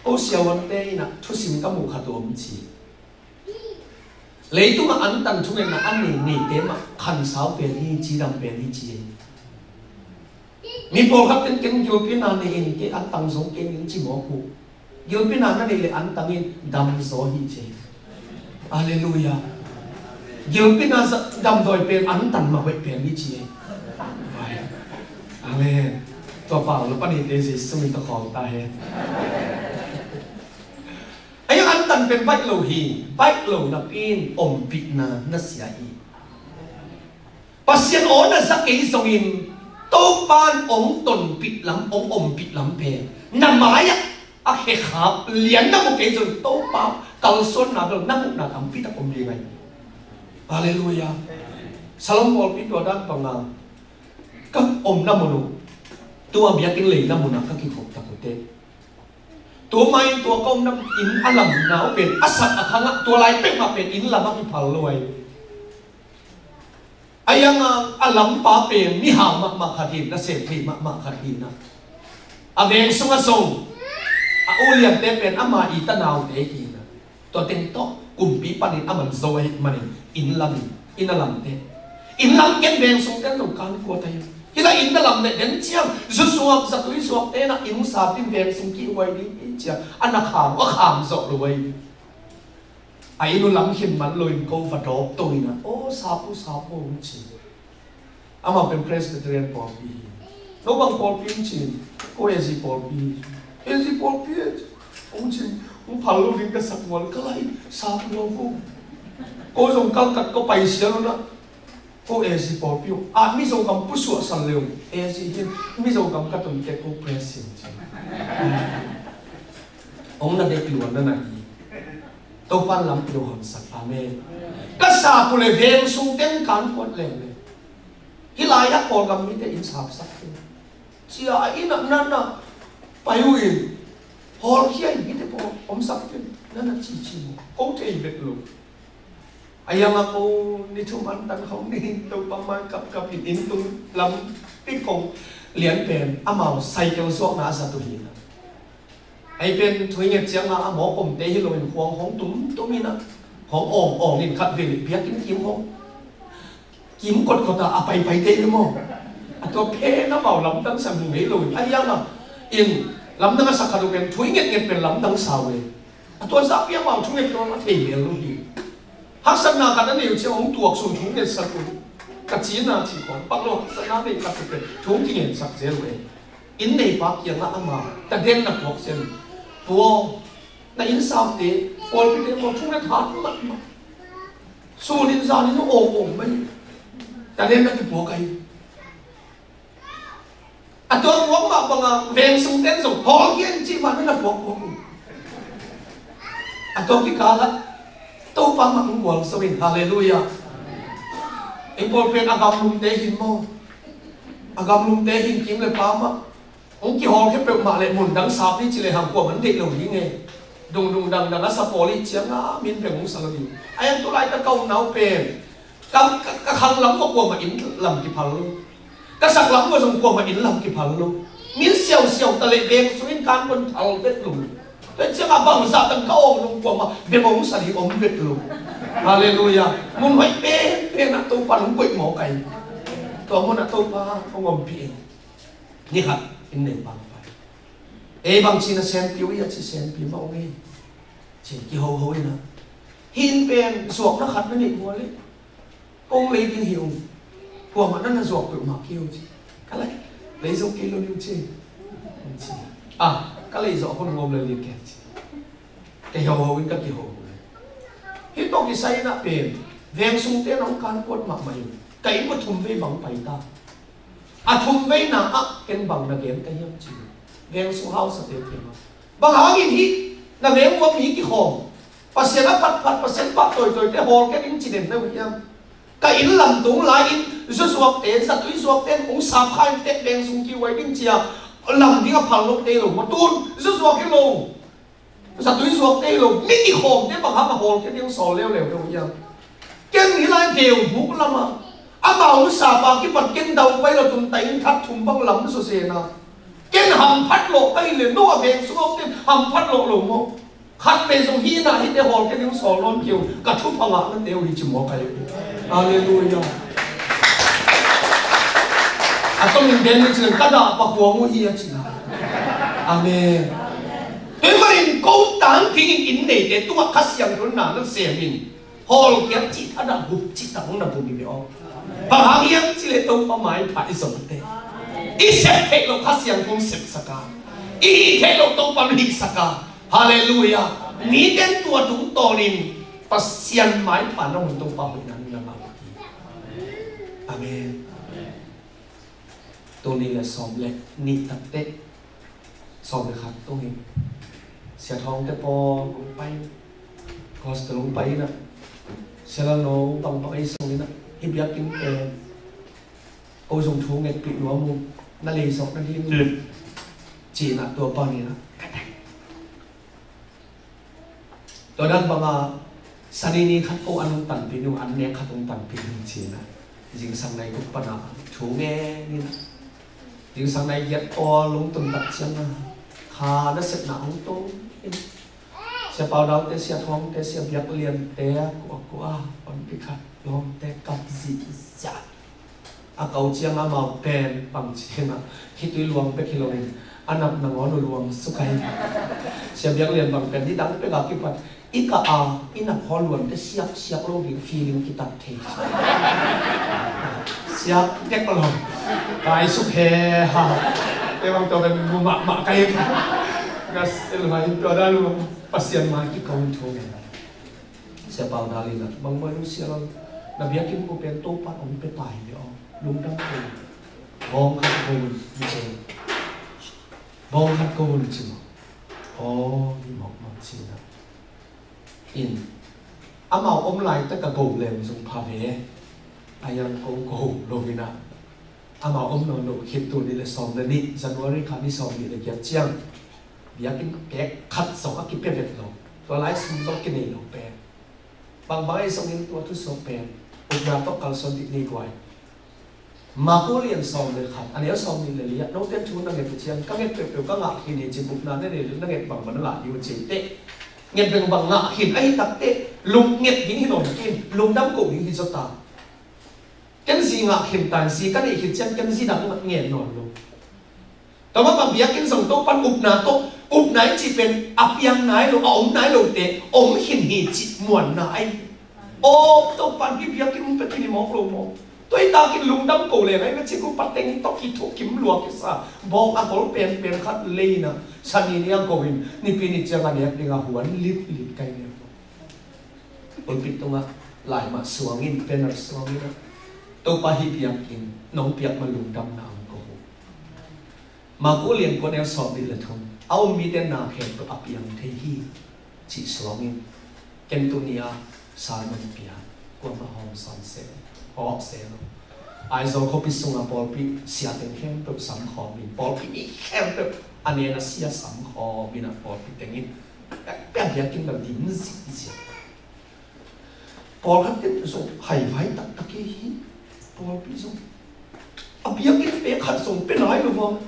ko siavuante in ah thusim ka muh khat uh om ci. Leitungah antan thungetna a nei neite mah khansau pen hi, cidam pen hi ci hi. Mi pawlkhat ten ken gilpi na nei in kei antang zo kei ning ci mawk uh. Gilpi na na neih leh antang in dam zaw hi ci hi. Halleluiah. Gilpi na damdawi pen antan mah hoih pen ni ci e. Amen. Tua pau lo pani te Jesu min tawh khawng ta hen. Ahi zongin antan pen baih lo hi. Baih lo napi in ompihna na sia hi. Pasian aw na za kei zongin Topa'n hong tonpih lam, hong ompih lam pen na mai-ah a khekhap lian na mu kei zongin Topa kalsuanna bel na muhna tampi tak om ding ahi. Halleluiah. Salom pawlpi tua dan banga ka omna mun uh, tua biakinn leina munah ka kikhop tak uh teh, tua mai tua ka omna inn a lamna uh pen a sat a khangah tua lai peuhmah pen inn lam a kiphal lo ahi. A ianga a lampa pen mihau mahmah khat hi-in, nasem thei mahmah khat hi-in ah, a veng sungah zong a uliante pen ama i tanaute hi-in ah, tua teng tawh kumpi panin a man zo ahih manin inn lam in, inn a lamte, inn lam ken veng sungte zong kan kuat ahi. Hih lai inn a lam leh den ciang zu zuak zatui zuakte na inn sap in veng sung kihhuai ding hi ciang a na kham, a kham zawh lo ahi. A inn uh lam khin man loin ko va dawp to in ah, "Aw, sap uh, sap uh," hong ci. Amah pen Presbyterian pawlpi hi. "No bang pawlpi?" hong ci. "Ko A Z pawlpi." "A Z pawlpi," hong ci. "Hong phal lo ding ka sak mual ka lai, sap uh, sap uh." Ko zong kalkat ko pai sial un ah, "Ko A Z pawlpi uh, a Mizogam pusuahsan le uh, A Z hi, Mizogam ka tun teh ko Pres hi," ci. Hong na dek luan na na hi. Topa'n lampi hong honsak. Amen. Ka sap uh leh veng sung teng kan kuat leng leh, hih lai-ah Kawlgam mite inn sapsak teh, cia a inn ah na na pai uh in, hawlkhia in hihte pawl omsak teh, na na cici maw? Ko thei bek lo. A ianga ko ni thum antan khawng ni, Topa mai kapkap in inn tung lam pi kong lian pen amau cycle zuakna a zat uh hi. Ahi pen thu i nget cianga a mawk omte hi loin khuang hong tumtum in ah, hong awng awng in khat vei biakinn kim hong kim kotkot a, a paipai te hi maw? A tua pen amau lamdang sa mu ngei loin a ianga in lamdang a sak khat uh pen thu i nget nget pen lamdang sa uh e. A tua zahpi amau thunget kawm a thei mel lo hi. Haksatna khat a nei uh ciang hong tuak sun thungetsak uh. Ka cina ci kawm pak lo, haksatna nei khat uh pen thu hong kingetsak zel uh e. Inn neipa kiangah amau taden na puak zel uh. Pu aw, na inn sapte, pawlpite maw thunget hat mahmah. Sun in zan in aw aw mai. Taden na kipuak ahi. A tua puak mah banga veng sungten zong hawlkhia in cih mah na na puak puak uh. A tua kikalah Topa mah hong gualzo in, halleluiah. Ei pawl pen a gamlumte hin maw? A gamlumte hin kim le pa mah hong kihawlkhia peuhmah leh mun dang sap ni ci lehang kuamah deih lo ding e. Dungdung dangdang a sa pawl i cianga min beng hong sa lo ding. A en tu laita ka omna uh pen ka, ka, ka khang lam maw kuamah inn lam kiphal lo. Ka sak lam maw zong kuamah inn lam kiphal lo. Min siausiau ta leh veng sungin kan kon phal vet lo. Tua ciangah bangzah tan ka awng zong kuamah beng hong sa ding om vet lo. Halleluiah. Mun hoih penpen ah Topa hong koih mawk ahi. Tua munah Topa hong ompih in. Ni khat inn nei pangpai. Ei bangci na senpi uh hia ci, senpi mah ung ei. Ci kihoho in ah. Hih inn pen zuakna khat na neih uh a leh kong lei ding hi ung. Kuamah na na zuak peuhmah kei uh ci. Ka lei, lei zo kei lo ding ci. Ci. Ah, ka lei zo a kon ngom lo ding kei ci. Ka hoho in ka kihoho. Hih tawh kisai in ah pen veng sungte na hong kan kuat mahmah in. Ka inn maw thum vei bang pai ta. A thum veina ah ken bang na gen ka hiam ci. Veng sung hausate kiangah bang hangin hih na veng uh a mi kikhawm, Pasian a phatphat, Pasian pah tawitawite hawlkhia ding ci den na uh hiam? Ka inn lam tung lai-in zuzuakte, zatui zuakte in hong sapkha in teh veng sung kihuai ding cia lam ding a phal lote hi lo maw? Tun zuzuak hi lo. Zatui zuakte hi lo, mi kikhawmte bang hang a hawlkhia ding sawl leuleu deuh hiam? Ken hih lai deuhbuk lamah amau sapa kipat ken dau pai lo, tun ta inn khat thum bang lam suse na. Ken hamphat lawh ka hi le, no a veng sung a omte hamphat lawh lo maw? Khat vei zong hih na hihte hawlkhia ding sawl nawn kei uh, ka thupha ngahnate uh hi ci maw ka hi. Halleluiah. A tawmin den ni ci leng ka dah pakhuang uh hi a ci na. Amen. Tua ahih manin ko tangkingin inn neite tungah Kha Siangtho na na sem in. Hawlkhiat cih thadah gup cih tang na bum hi ve aw. Bang hang hiam cih leh Topa maipha i zong teh, i sep theih loh Kha Siangtho sepsak a, i hih theih loh Topa hihsak a. Halleluiah. Mite in tua tungtawnin Pasian maipha na hun Topa hoihna na ngah hi. Amen. Tuni le sawm le nih takteh, sawm le khat tung hi. Sia Thawngte pawl hong pai, gospel hong pai inah, Sia Lalno bangbang ei sung inah, hih biakinn pen ko zong thu ngetpih nuam uh, na leizawk na ding uh, ci-inah tua pan inah. Tua dan banga Sani ni khat ko an hong tanpih ni uh, an nek khat hong tanpih ni uh ci-inah, zingsang nai guk pana thu ngen inah, zingsang nai giat pawl lungtun tak ciangin kha nasepna hong to in, Sia Pau Daute, Sia Thawngte, Sia Biak Liante, kua kua, honpi khat lawmte kap zihziah. A ko ciang amau pen bang ci hiam ah, khitui luang bek hi loin a nap nangawn uh luang suk ahi. Sia Biak Lian bang pen nidang pek a kipat i kah a, i nap hawl luante siaksiak lo ding feeling kitat thei. Siak dek lo. Kai suk he ha. Te bang tua pen mu mahmah kai. Gas el hai tua dan lo. Pasian mai kiko in thu ngen. Sia Pau Dal in ah, bangmah in Sia Lal, na biakinn ko pen Topa in hong pia ta hi ve aw. Lungdam ko. Bawng khat ko un ci. Bawng khat ko un ci maw. Aw, hi mawkmawk ci-in ah. In, amau om laitak a go leng zong pha ve. A yang ko go lo in ah, amau om nawn lo khit, tul nih le sawm le nih, January kha ni sawm nih le giat ciang biakinn pek khat zong a kipia vet lo. Tua lai sum zong kinei lo pen. Bangbang ei sungin tua thusuak pen upna tawh kalsuan dih ni guai. Marku lian sawm le khat, a neu sawm nih le li ah, note thu na nget uh ciang, ka nget peuhpeuh ka ngah khin hi ci-in upna na nei leh na nget bangbang na ngah ding uh ci teh. Nget bangbang ngah khin ahih takteh, lung nget ding hi nawn kei in, lungdam ko ding hi zaw ta. Ken zi ngah khin ta in, zi ka neih khit ciang ken zi dang ngen nawn lo. Tua mah bang biakinn zong Topa'n upna tawh, upna i cih pen a piang nai lo, a om nai lote om khin hi cih muanna ahi. Aw, Topa'n hih biakinn hong pia khin hi mawk lo maw. Tua hi takin lungdam ko leng ahi ve cih, ku pateng tawh kithukim lua kisa, bawng a gol penpen khat lei in ah, Sani ni a go in, Nipi ni ciang a nek ding a huan litlit ka hi nek lo. Pulpit tungah lai mah suang in, banner suang in ah, Topa, hih biakinn nong piak ma lungdamna hong ko uh. Marku lian kua, neu sawm nih le thum, a um mite na khempeuh a piang thei hi, cih suang in, ken tuni a sermon pia, kuamah hawm sawn se, hawh se lo. Aizawl khuapi sunga pawlpi siate khempeuh samkhawm in, pawlpi mi khempeuh a nen a sia samkhawm in ah, pawlpi teng in pek pek biakinn bel dim zihziah. Pawlkhat in zong haivai taktak hi hi. Pawlpi zong a biakinn pek khat zong pia nai lo vang.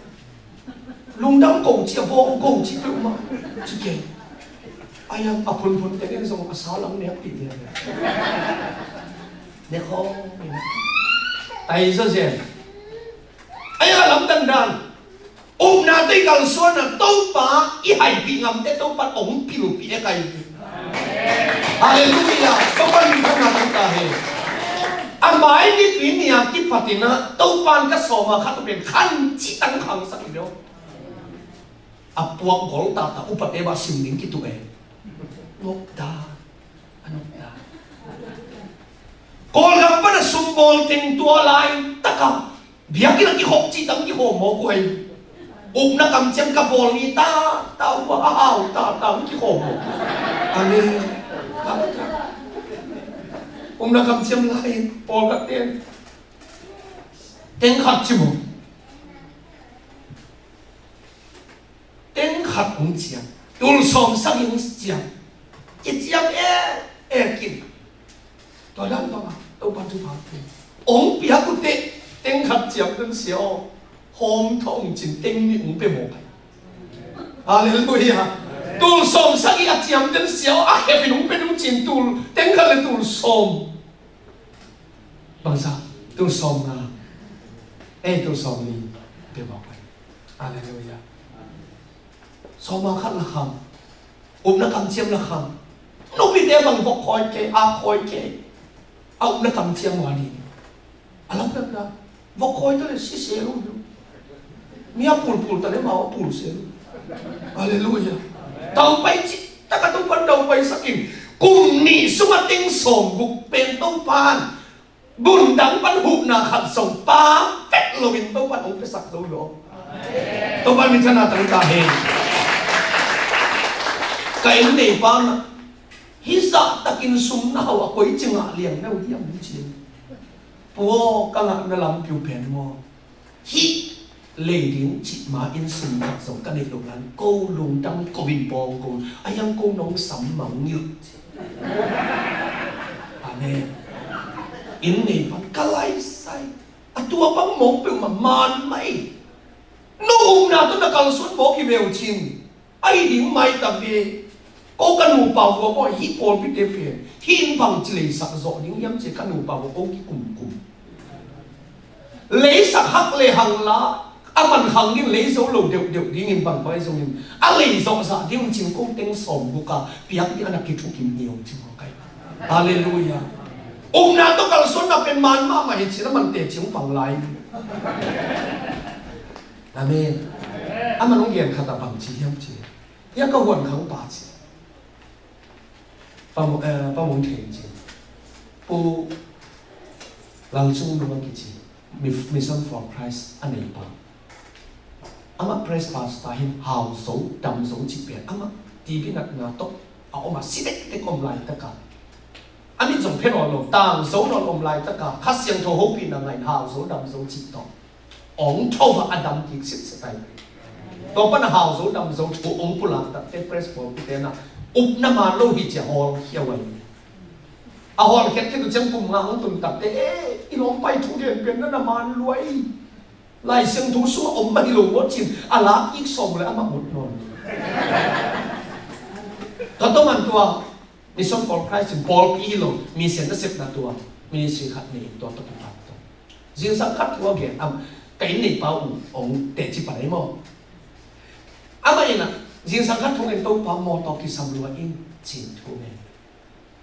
Lungdam ko ci, a bawng ko ci peuhmah ci kei. A yang a phunphun teng in zong a sa lam nekpih vialte. Nek khawm in ah, tai zaw zen. A yang a lamdang dan. Upna tawh i kalsuan a, Topa i haipih ngamte Topa hong pilpih e kai. Halleluiah. Topa min thang na ta he. A mai ni tui ni a kipat in ah, Topa in ka sawma khat pen khan cih tang khangsak hi lo. A puak gol tata upate bah sim ding kitu e. Nop ta. A nop ta. Kawlgam pan a sum bawl teng tua lai taka biakinn a kikhop cih tang kikhawm mawk uh hi. Upna kamciam ka bawl ni ta ta uh a, a hau ta ta uh kikhawm mawk. Amen. Upna kamciam lai pawlkhat ten teng khat ci maw. Teng khat hong ciam, tul sawm sagih hong ciam, kiciam e e kin. Tua dan bangah Topa thupha pia. Hong piak uh teh, teng khat ciam den sia aw, hawm thawh hong cin teng nih hong pia mawk hi. Halleluiah. Tul sawm sagih a ciam den sia aw, a khepin hong pia ding cin tul teng khat le tul sawm. Bangsa, tul sawm nga. Ei, tul sawm li. Pia mawk hi. Halleluiah. Sawma khat la kham. Upna kamciam la kham. Nupite bang vok khawi kei, a khawi kei. A upna kamciam uh a ding. A lamdang dan. Vok khawi ta le si se lo hi lo. Mi a pulpul ta le mau a pul se lo. Halleluiah. Daupai cih tak a Topan daupaisak in. Kum nih sungah teng sawmguk pen Topan gundang pan huhna khat zong pang vet loin Topan hong piasak zo hi lo. Topan minthanna tang ta hen. Ka inn neipa na hih zahtakin sum na hau a koi ci ngah liang na uh hiam ci. Pu aw, ka ngahna lampi uh pen maw, hih lei ding cih ma in sum khat zong ka neih loh nan ko lungdam ko in bawng ko, a hiang ko nong sam mang ngilh. Amen. Inn neipa ka laisai. A tua bang mawk peuhmah man mah ei. No umna tawh na kalsuan mawk hi ve uh cin. Ahi ding mai ta ve. Ko ka nupa vua maw, hih pawlpite pen hih in bangci leisak zawh ding hiam ci, ka nupa vua ko kikumkum. Leisak hak le hang la, a man khang ding lei zo lo deuhdeuh dingin bang pai zongin a lei zawh zah ding cin ko teng sawmguk a piak ding a na kithukim hi ong ci maw kai. Halleluiah. Umna tawh kalsuanna pen man mahmah hi cin a man teci ong pang lai. Amen. A man ong gen khat a bangci hiam ci. Hia ka huan khang pa ci. Pa Mung, eh, Pa Mung Theng ci. Pu Lal Cung Lung a kici. Mi-, Mission for Christ a neipa. Amah press pastor hi, hau zo, dam zo cih pen amah T V natna tawh a om a, si dekdek om laitaka, a mit zong phe nawn lo, tang zo nawn om laitaka, Kha Siangtho hopihna ngah in hau zo, dam zo cih tawh ong tho a, a dam kik sitset ai. Tua pan a hau zo, dam zo thu ong pulak takte press pawlpite na upna man lo hi ci a hawlkhia uh ai. A hawlkhiat khit uh ciang kum nga hong tun takte, eh, i lawmpa i thugen pen na na man lua ei. Lai Siangtho sungah om mah hi lo maw cin, a lak kik sawm le amah mut nawn. Tua tawh man tua Mission for Christ in pawlpi hi lo, mission nasepna tua ministry khat nei in tua tawh kipat tua. Zingsang khat thu a gen am, ka inn neipa uh ong teci pan ei maw. Amah in ah, zingsang khat thu ngen, Topa mawtaw kisam lua in cin thu ngen.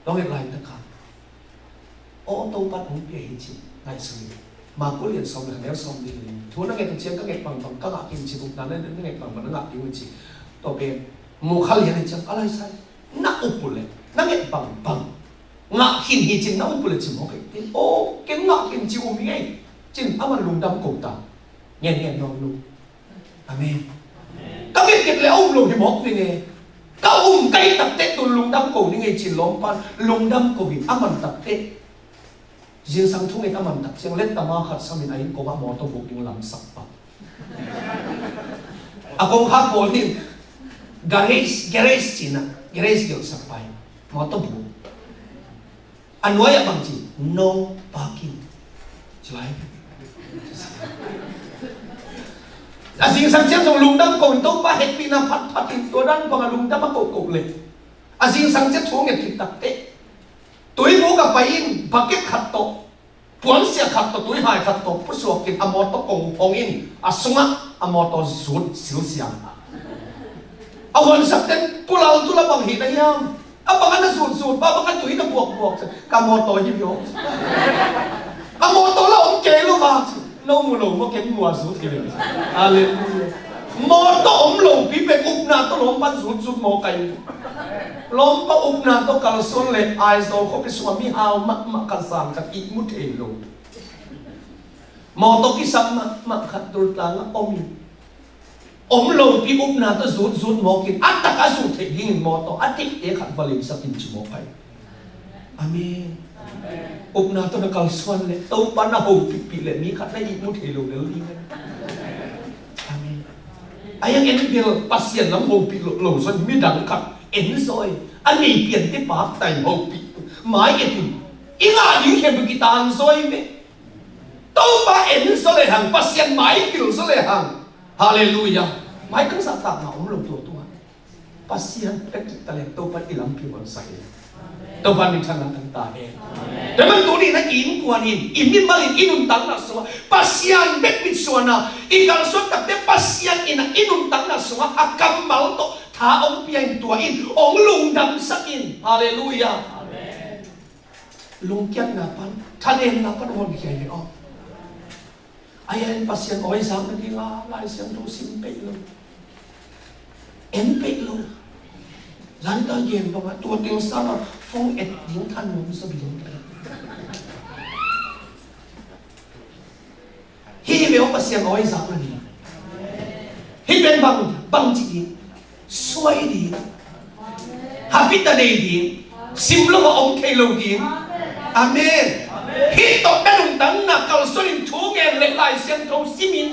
Lo nget laitaka, aw, Topan hong pia hi ci, ngaihsun in. Marku lian sawm le khat, neu sawm li le li. Thu na nget uh ciang ka nget bangbang, ka ngah khin ci, upna na nget bangbang na ngah ding uh ci. Tua pen mu kha lian hi ciang a laisai, na up uh leh na nget bangbang ngah khin hi cin, na up uh leh ci mawk ei. Aw, ken ngah khin ci um hi ei cin, a man lungdam ko ta. Ngen ngen nawn lo. Amen. Ka ngetnget le a um lo hi mawk ding e. Ka um ka hih takte tun lungdam ko ding e cin, lawmpan lungdam ko hi. A man takte, zingsang thu ngen a man tak ciang, lettama khat samin a inn kongah mawtaw buk ding lamsak pah. A kongkhak pawl in garage, garage cina, garage gelhsak pah hi. Mawtaw buk. A nuai ah bang ci, no parking. Ci lai. A zingsang ciang zong lungdam ko in, Topa hehpihna phatphat in, tua dan bang a lungdam a kohkoh leh, a zingsang ciang thu nget khit takte, tuibu ka pai in, bucket khat tawh, puansia khat tawh, tuihai khat tawh pusuak in, a mawtaw kong hong in, a sungah a mawtaw zut silsiang. A huansak ten, Pu Lal, tu la bang hi na hiam? A bang a na zutzut, a bang a tui na buakbuak, ka mawtaw hi viau. A mawtaw la om kei lo va, no mu lo maw, ken mua zut hi ve. Halleluiah. Mawtaw om lopi pen upna tawh lawmpan zutzut maw kai. Lawmpa upna tawh kalsuan le Aizawl khuapi sungah mihau mahmah khat, zan khat ihmu thei lo. Mawtaw kisam mahmah khat Tul Tlang ah om in, om lopi upna tawh zutzut mawk in, a tak a zut theih dingin mawtaw a theihte khat va leisak in ci mawk ai. Amen. Upna tawh na kalsuan le Topa na hopihpih le mi khat na ihmu thei lo lel ding. Amen. A hiang en bel Pasian lam hopih lo, lo zong midang khat en zaw e. A nei piante pakta in hopih, mai et in, i ngah ding khempeuh kitan zaw e. Topa en zaw le hang, Pasian maipil zaw le hang, halleluiah, mai kang zahtakna om lo tua tungah. Pasian bek kik taleng Topa i lampi huansak hi. Topa minthanna tang ta hen. Tua man tuni na i innkuan in, i mimal in, i nuntakna sungah Pasian bek mitsuan a, i kalsuan takte Pasian in a i nuntakna sungah a kammal tawh hong pia in, tua in hong lungdamsak in. Halleluiah. Lungkiatna pan, thanemna pan hong honkhia hi ve aw. Ahi hangin Pasian awi zak nading a Lai Siangtho sim peih lo, en peih lo. Zan ka gen bangah tua teng sangah phone et ding tha nuam sa ding. Hi ve aw, Pasian awi zak nading. Hih pen bang, bang ci ding? Suai ding. Habit a nei ding. Sim lo a om thei lo ding. Amen. Hih tawh na nuntakna kalsuan in, thu ngen le Lai Siangtho sim in,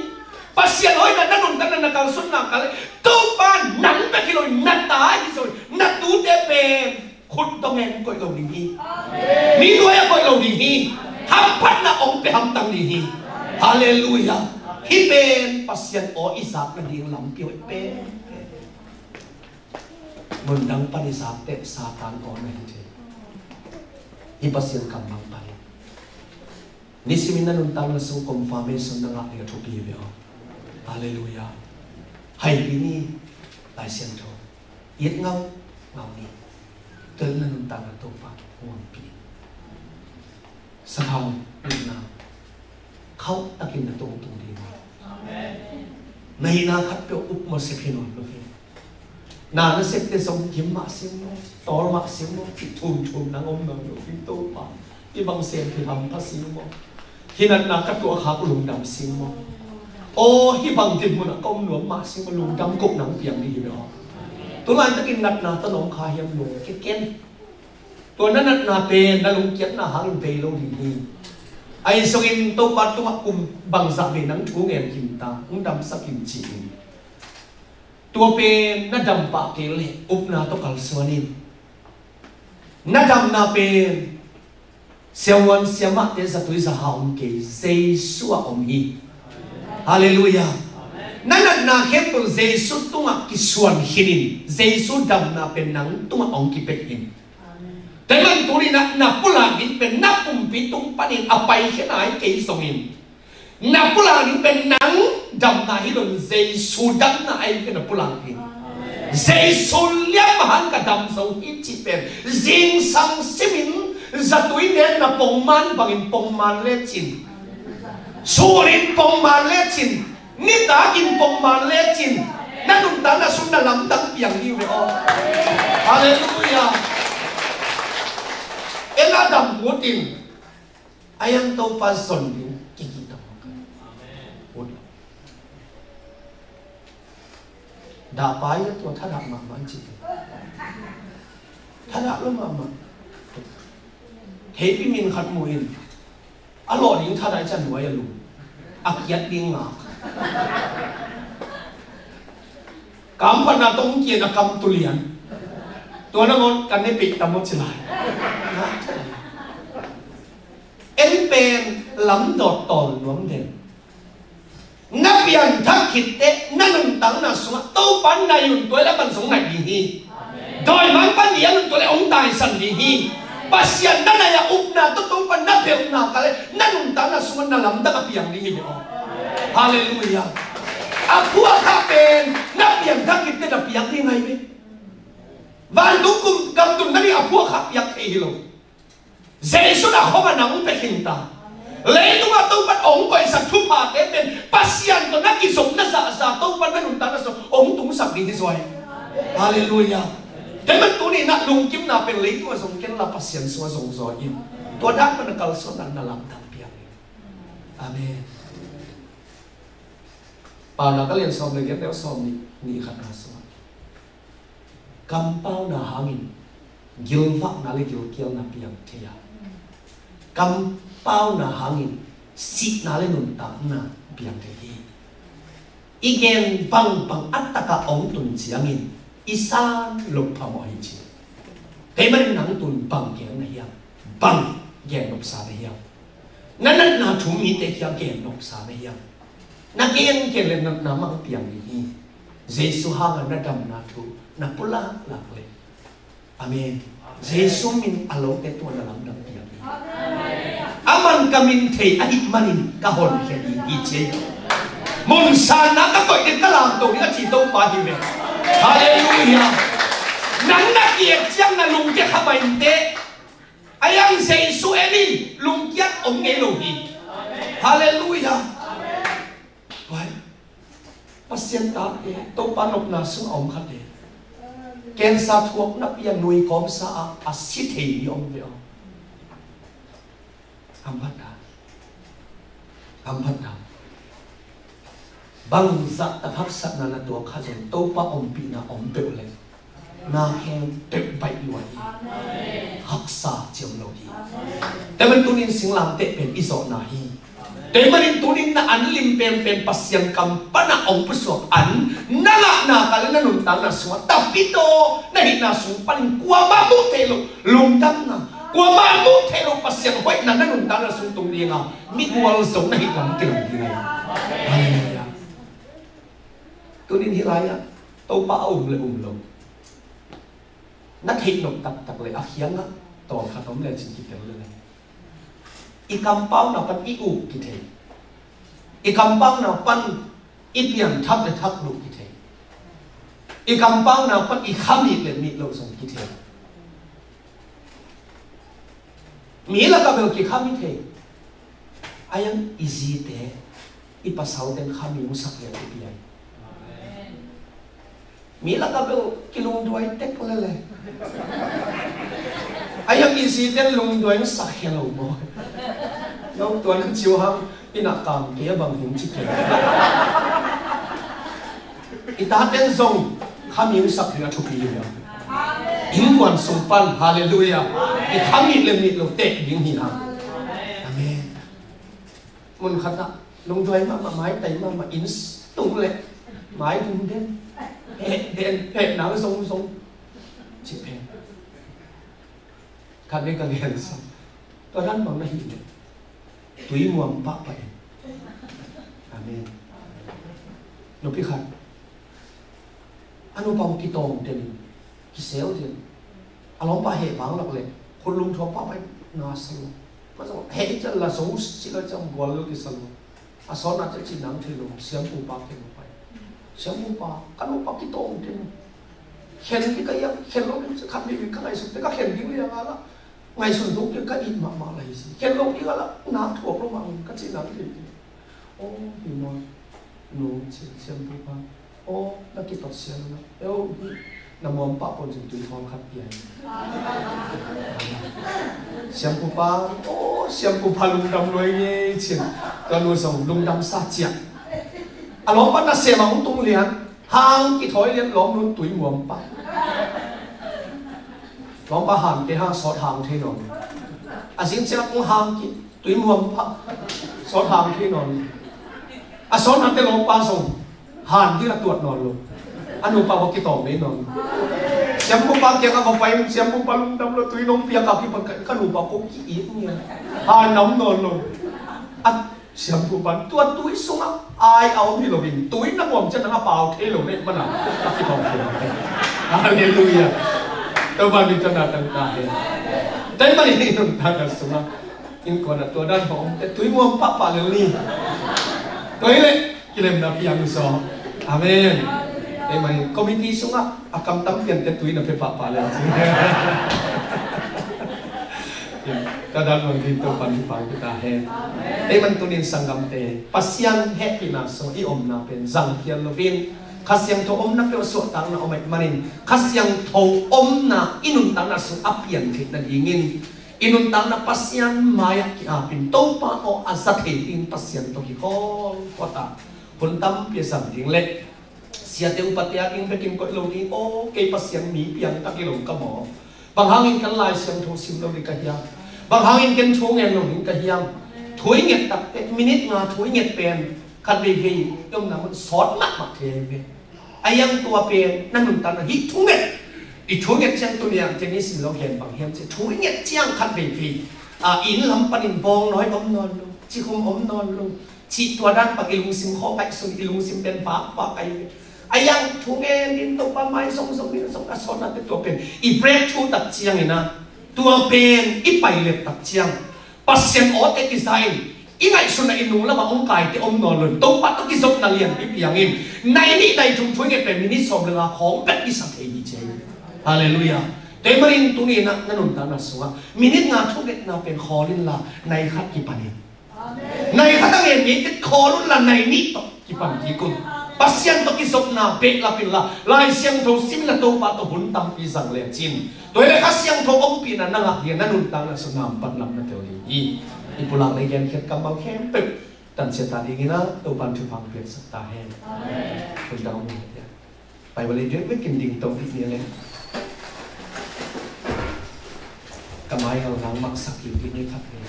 Pasian hoihna na nuntakna na kalsuan nak leh, Topa nang bek hi lo in, na ta hi zong in, na tute pen khut dong in koih lo ding hi. Mi nuai-ah koih lo ding hi. Hamphatna hong pia hamtang ding hi. Halleluiah. Hih pen Pasian aw i zak nading lampi hoih pen. Mun dang pan i zak teh Satan aw na hi thei. Hih Pasian kammal pan, nisimin na nuntakna sung confirmation na ngah ding a thupi hi ve aw. Halleluiah. Haipi ni, Lai Siangtho i et ngaungau ni. Tel na nuntakna Topa huampi. Sathau nuntakna khauh takin na tungtung ding. Na hihna khatpeuh upmawh sep hi nawn lo hi. Na na septe zong gim mah sing maw, tawl mah sing maw, cih thumthum nang om nawn lo hi. Topa, hih bang sem hi hampha sing maw, hih natna ka tuah khak lungdam sing maw, aw hih bang dinmun ah ka om nuam mah sing maw, lungdam koh nang piang ding hi ve aw. Tulaitakin natna tawh na om kha hiam, lungkia ken. Tua na natna pen na lungkiatna hangin bei lo ding hi. Ahi zongin Topa tungah kum bangzah vei nang thu ngen kim ta, hong damsak in ci in. Tua pen na dam pah kei leh upna tawh kalsuan in. Na damna pen siavuan siamahte zatui zaha om kei, Jesu ah om hi. Halleluiah. Na natna khempeuh Jesu tungah kisuan khin in, Jesu damna pen nang tungah hong kipia in. Tua ahih manin tuni-in ah na pulak ding pen na pumpi tung panin a paikhia nai kei zongin, na pulak ding pen nang damna hi lo in, Jesu damna ahi kei na pulak ding. Jesu liam hang ka dam zo hi cih pen zingsang simin, zatui nen na pongman bangin pongman lecin, sunin pongman lecin, nitakin pongman lecin, na nuntakna sung na lamdang piang ding hi ve aw. Halleluiah. En a dam ut in, a iang Topa zon ding kikih tam. Ut lo. Dahpai a tua thadah mahmah an cih. Thadah lo mahmah. Theipi min khat mu in, a lawh ding thadah i can nuai a lum, a kiat ding ngak. Kamphatna tawh hong kiat a kam tulian. Tua nangawn kan ne peih tam maw ci lai. En pen lamdawt tawn nuam den. Na pianthak khit teh na nuntakna sungah Topa na i un tua i la pan zong ngaih ding hi. Dawimangpa ni a nuntak leh hong taisan ding hi. Pasian na nai a upna tawh Topa na belhna ka leh na nuntakna sungah na lamdang a piang ding hi ve aw. Halleluiah. A phuakha pen na pianthak khit teh na piak ding ahi ve. Vantung kum gamtun na ding a phuakha piak thei hi lo. Jesu na khong a nang pia khin ta. Leitungah Topa hong koihsak thuphate pen Pasian tawh na kizopna zahzah Topa na nuntakna sung hong tungsak ding hi zaw hi. Halleluiah. Tua ahih manin tuni-in ah lungkimna pen leitungah zong ken la, Pasian sungah zong zaw in. Tua dan pan na kalsuan na lamdang piang hi. Amen. Paunak a lian sawm le giat, neu sawm nih, nih khatna sungah, kampauna hangin gilvahna le gilkialna piang thei a, kampauna hangin sihna le nuntakna piang thei hi. I gen bangbang a takah hong tun ciangin i san loh phamawh hi ci. Tua ahih manin nang tun bang gen na hiam? Bang gen nopsa na hiam? Na natna thu mite kiang gen nopsa na hiam? Na gen gen le natna mah piang ding hi. Jesu hanga na damna thu na pulak lak le. Amen. Jesu min a lote tua na lamdang piang hi. Aman ka min thei ahih manin ka honkhia ding hi ci hi. Mun sanna ka koih ding, ka lamto ding a ci Topa hi ve. Halleluiah. Nang na ki-et ciang na lungkia kha mah inteh. A yang Jesu en in lungkiat om ngei lo hi. Halleluiah. Vai. Pasian tate Topa nopna sung a om khat e. Cancer thuak napi a nui kawmsa a, a si thei mi om ve aw. Amphat ta. Amphat ta. Bangzah tak haksatna na tuak kha zong Topa ompihna om peuh leh na khempeuh baih lua hi. Haksa ciam lo hi. Tua manin tunin singlamteh pen i zawhna hi. Tua manin tunin na an lim penpen Pasian kam pana hong pusuak an na ngahna kal le na nuntakna sungah tapitaw na hihna sung panin kuamah muh theih loh lungdamna, kuamah muh theih loh Pasian hoihna na nuntakna sung tung dinga migual zong na hih lam kilawm ding hi. Halleluiah. Tunin hih lai-ah Topa a um le um lo na theih nop taktak le a kiangah tawlkhat om le cin kitel le le. I kampauna pan i uk kithei. I kampauna pan i pianthak le thak loh kithei. I kampauna pan i khamit le mit loh zong kithei. Mi lakah bel kikham i thei. A yang i zite, i pasalten khami hong sak lian i piai. Mi lakah bel kilungduai tek lele. A yang i ziten lungduai hong sak khia lo maw? Nong tuan ciu hang i nak kam ke bang hing ci ke. I taten zong khami hong sak ding a thupi hi a. Innkuan sung pan, halleluiah, i khamit le mit lo tek ding hi hang. Amen. Mun khatah lungduai mahmah, maitai mahmah, inn tung le mai dum den, heh den, heh nang zongzong. Cih pen khat vei ka gensa. Tua dan bang na hih leh tui muam pahpah in. Amen. Nupi khat a nupa uh kitawng den, kiseu den. A lawmpa heh vang lak leh khut lungthuak pahpah in na sa lo. Heh i cian la zo si lo ciang bual lo kisa lo. A sawtna ciah cih nang thei lo, siampupa kiang pai. Siampupa, ka nupa kitawng ding. Khen ding ka hiam, khen lo ding khat mi ka ngaihsut te ka khen ding liang a la. Ngaihsun zong kei ka it mahmah lai si. Khen lo ding a la, na thuak lo mah ka cih nang thei ding. Aw, hi maw, nu, cin siampupa. Aw, na kitot sia lo na. Eo, hi. Na muam pah pon zong tui thawl khat pia hi. Siampupa, aw, siampupa lungdam luai ngei cin. Tua nu zong lungdam sa ciah. A lawmpa na sem a hong tung lian, hang kithawi lian lawm nun tui muam pah. Lawmpa han te hang sawt hang thei nawn. A zing ciang kong hang kit. Tui muam pah, sawt hang thei nawn. A sawtnate lawmpa zong han ding a tuat nawn lo. A nupa va kitawng dei nawn. Siampupa kiangah va pai, siampupa lungdam lo, tui nong piak a kipan ka, ka nupa kong ki-it ngiat. Han nam nawn lo. A siampupa tua tui sungah ai a om hi loin tui na muam ciang nang a pau thei lo na hih manin a kitawng thei lo. Halleluiah. Topa min thang ta hen. Tua ahih manin hih nuntakna sungah innkuan ah tua dan hong omte tui muam pahpah lel ni. Tua hi leh kilemna piang zaw. Amen. Tua ahih manin committee sungah a kamtam piante tui na pia pahpah lel ci. Tua dan bangin Topa'n hong pia ta hen. Tua ahih manin tunin sanggamte, Pasian hehpihna sungah i omna pen zangkhial loin Kha Siangtho omna peuh, suahtakna om ahih manin Kha Siangtho omna i nuntakna sung a pian theih nadingin i nuntakna Pasian mai-ah ki-apin Topa aw a za thei ding Pasian tawh kikhol phot a, hun tampi a zang ding le siate upate ading bekin koih lo ding aw, kei Pasian mi piangthak hi lo ka maw? Bang hangin kan Lai Siangtho sim lo ding ka hiam? Bang hangin ken thu ngen lo ding ka hiam? Thu i nget takte, minute nga thu i nget pen khat veivei i omna mun sawt mahmah thei ve. A yang tua pen na nuntakna hih thu nget. I thu nget ciang tuni-a ken i sim lo gen bang hiam cih thu i nget ciang khat veivei a, inn lam panin bawngnawi om nawn lo, cikhum om nawn lo, cih tua dan bang i lungsim khawng ngaihsun, i lungsim pen vakvak ahi ve. A yang thu ngen ding, Topa mai zongzong ding zong a sawtnate tua pen i breakthrough tak ciangin a, tua pen i pailet tak ciang Pasian awte kiza in I ngaihsutna i nung lamah hong kaite om nawn lo in, Topa tawh kizopna lianpi piangin, nai nih nai thum thu i nget pen minit sawm le nga khawng bek i sak thei hi ci hi. Halleluiah. Tua ahih manin tuni-in ah na nuntakna sungah minit nga thungetna pen khawl inla nai khat kipan in. Nai khat a ngen ngei teh khawl unla nai nih tawh kipan kik un. Pasian tawh kizopna behlap inla, Lai Siangtho sim inla, Topa tawh hun tampi zang lecin, tua hi leh Kha Siangtho ompihna na ngah ding a, na nuntakna sungah nambat lam na tel ding hi. I pulak leh genkhiat kammal khempeuh tansia ta dingin ah Topa'n thupha piaksak ta hen. Amen. Hun dang om hi. Bible i ding vekin ding to dih ni leh, ka mai ngal nang maksak hi dih ni khat ni.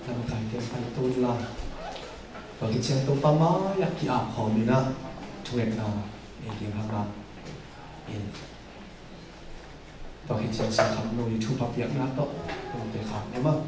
Lamkaite pai to la. Tua khit ciang Topa mai-ah ki-ap khawm in ah thungetna nei ding hang a. Tua khit ciang Siangkham Nu i thupha piakna tawh Topa khak ni maw.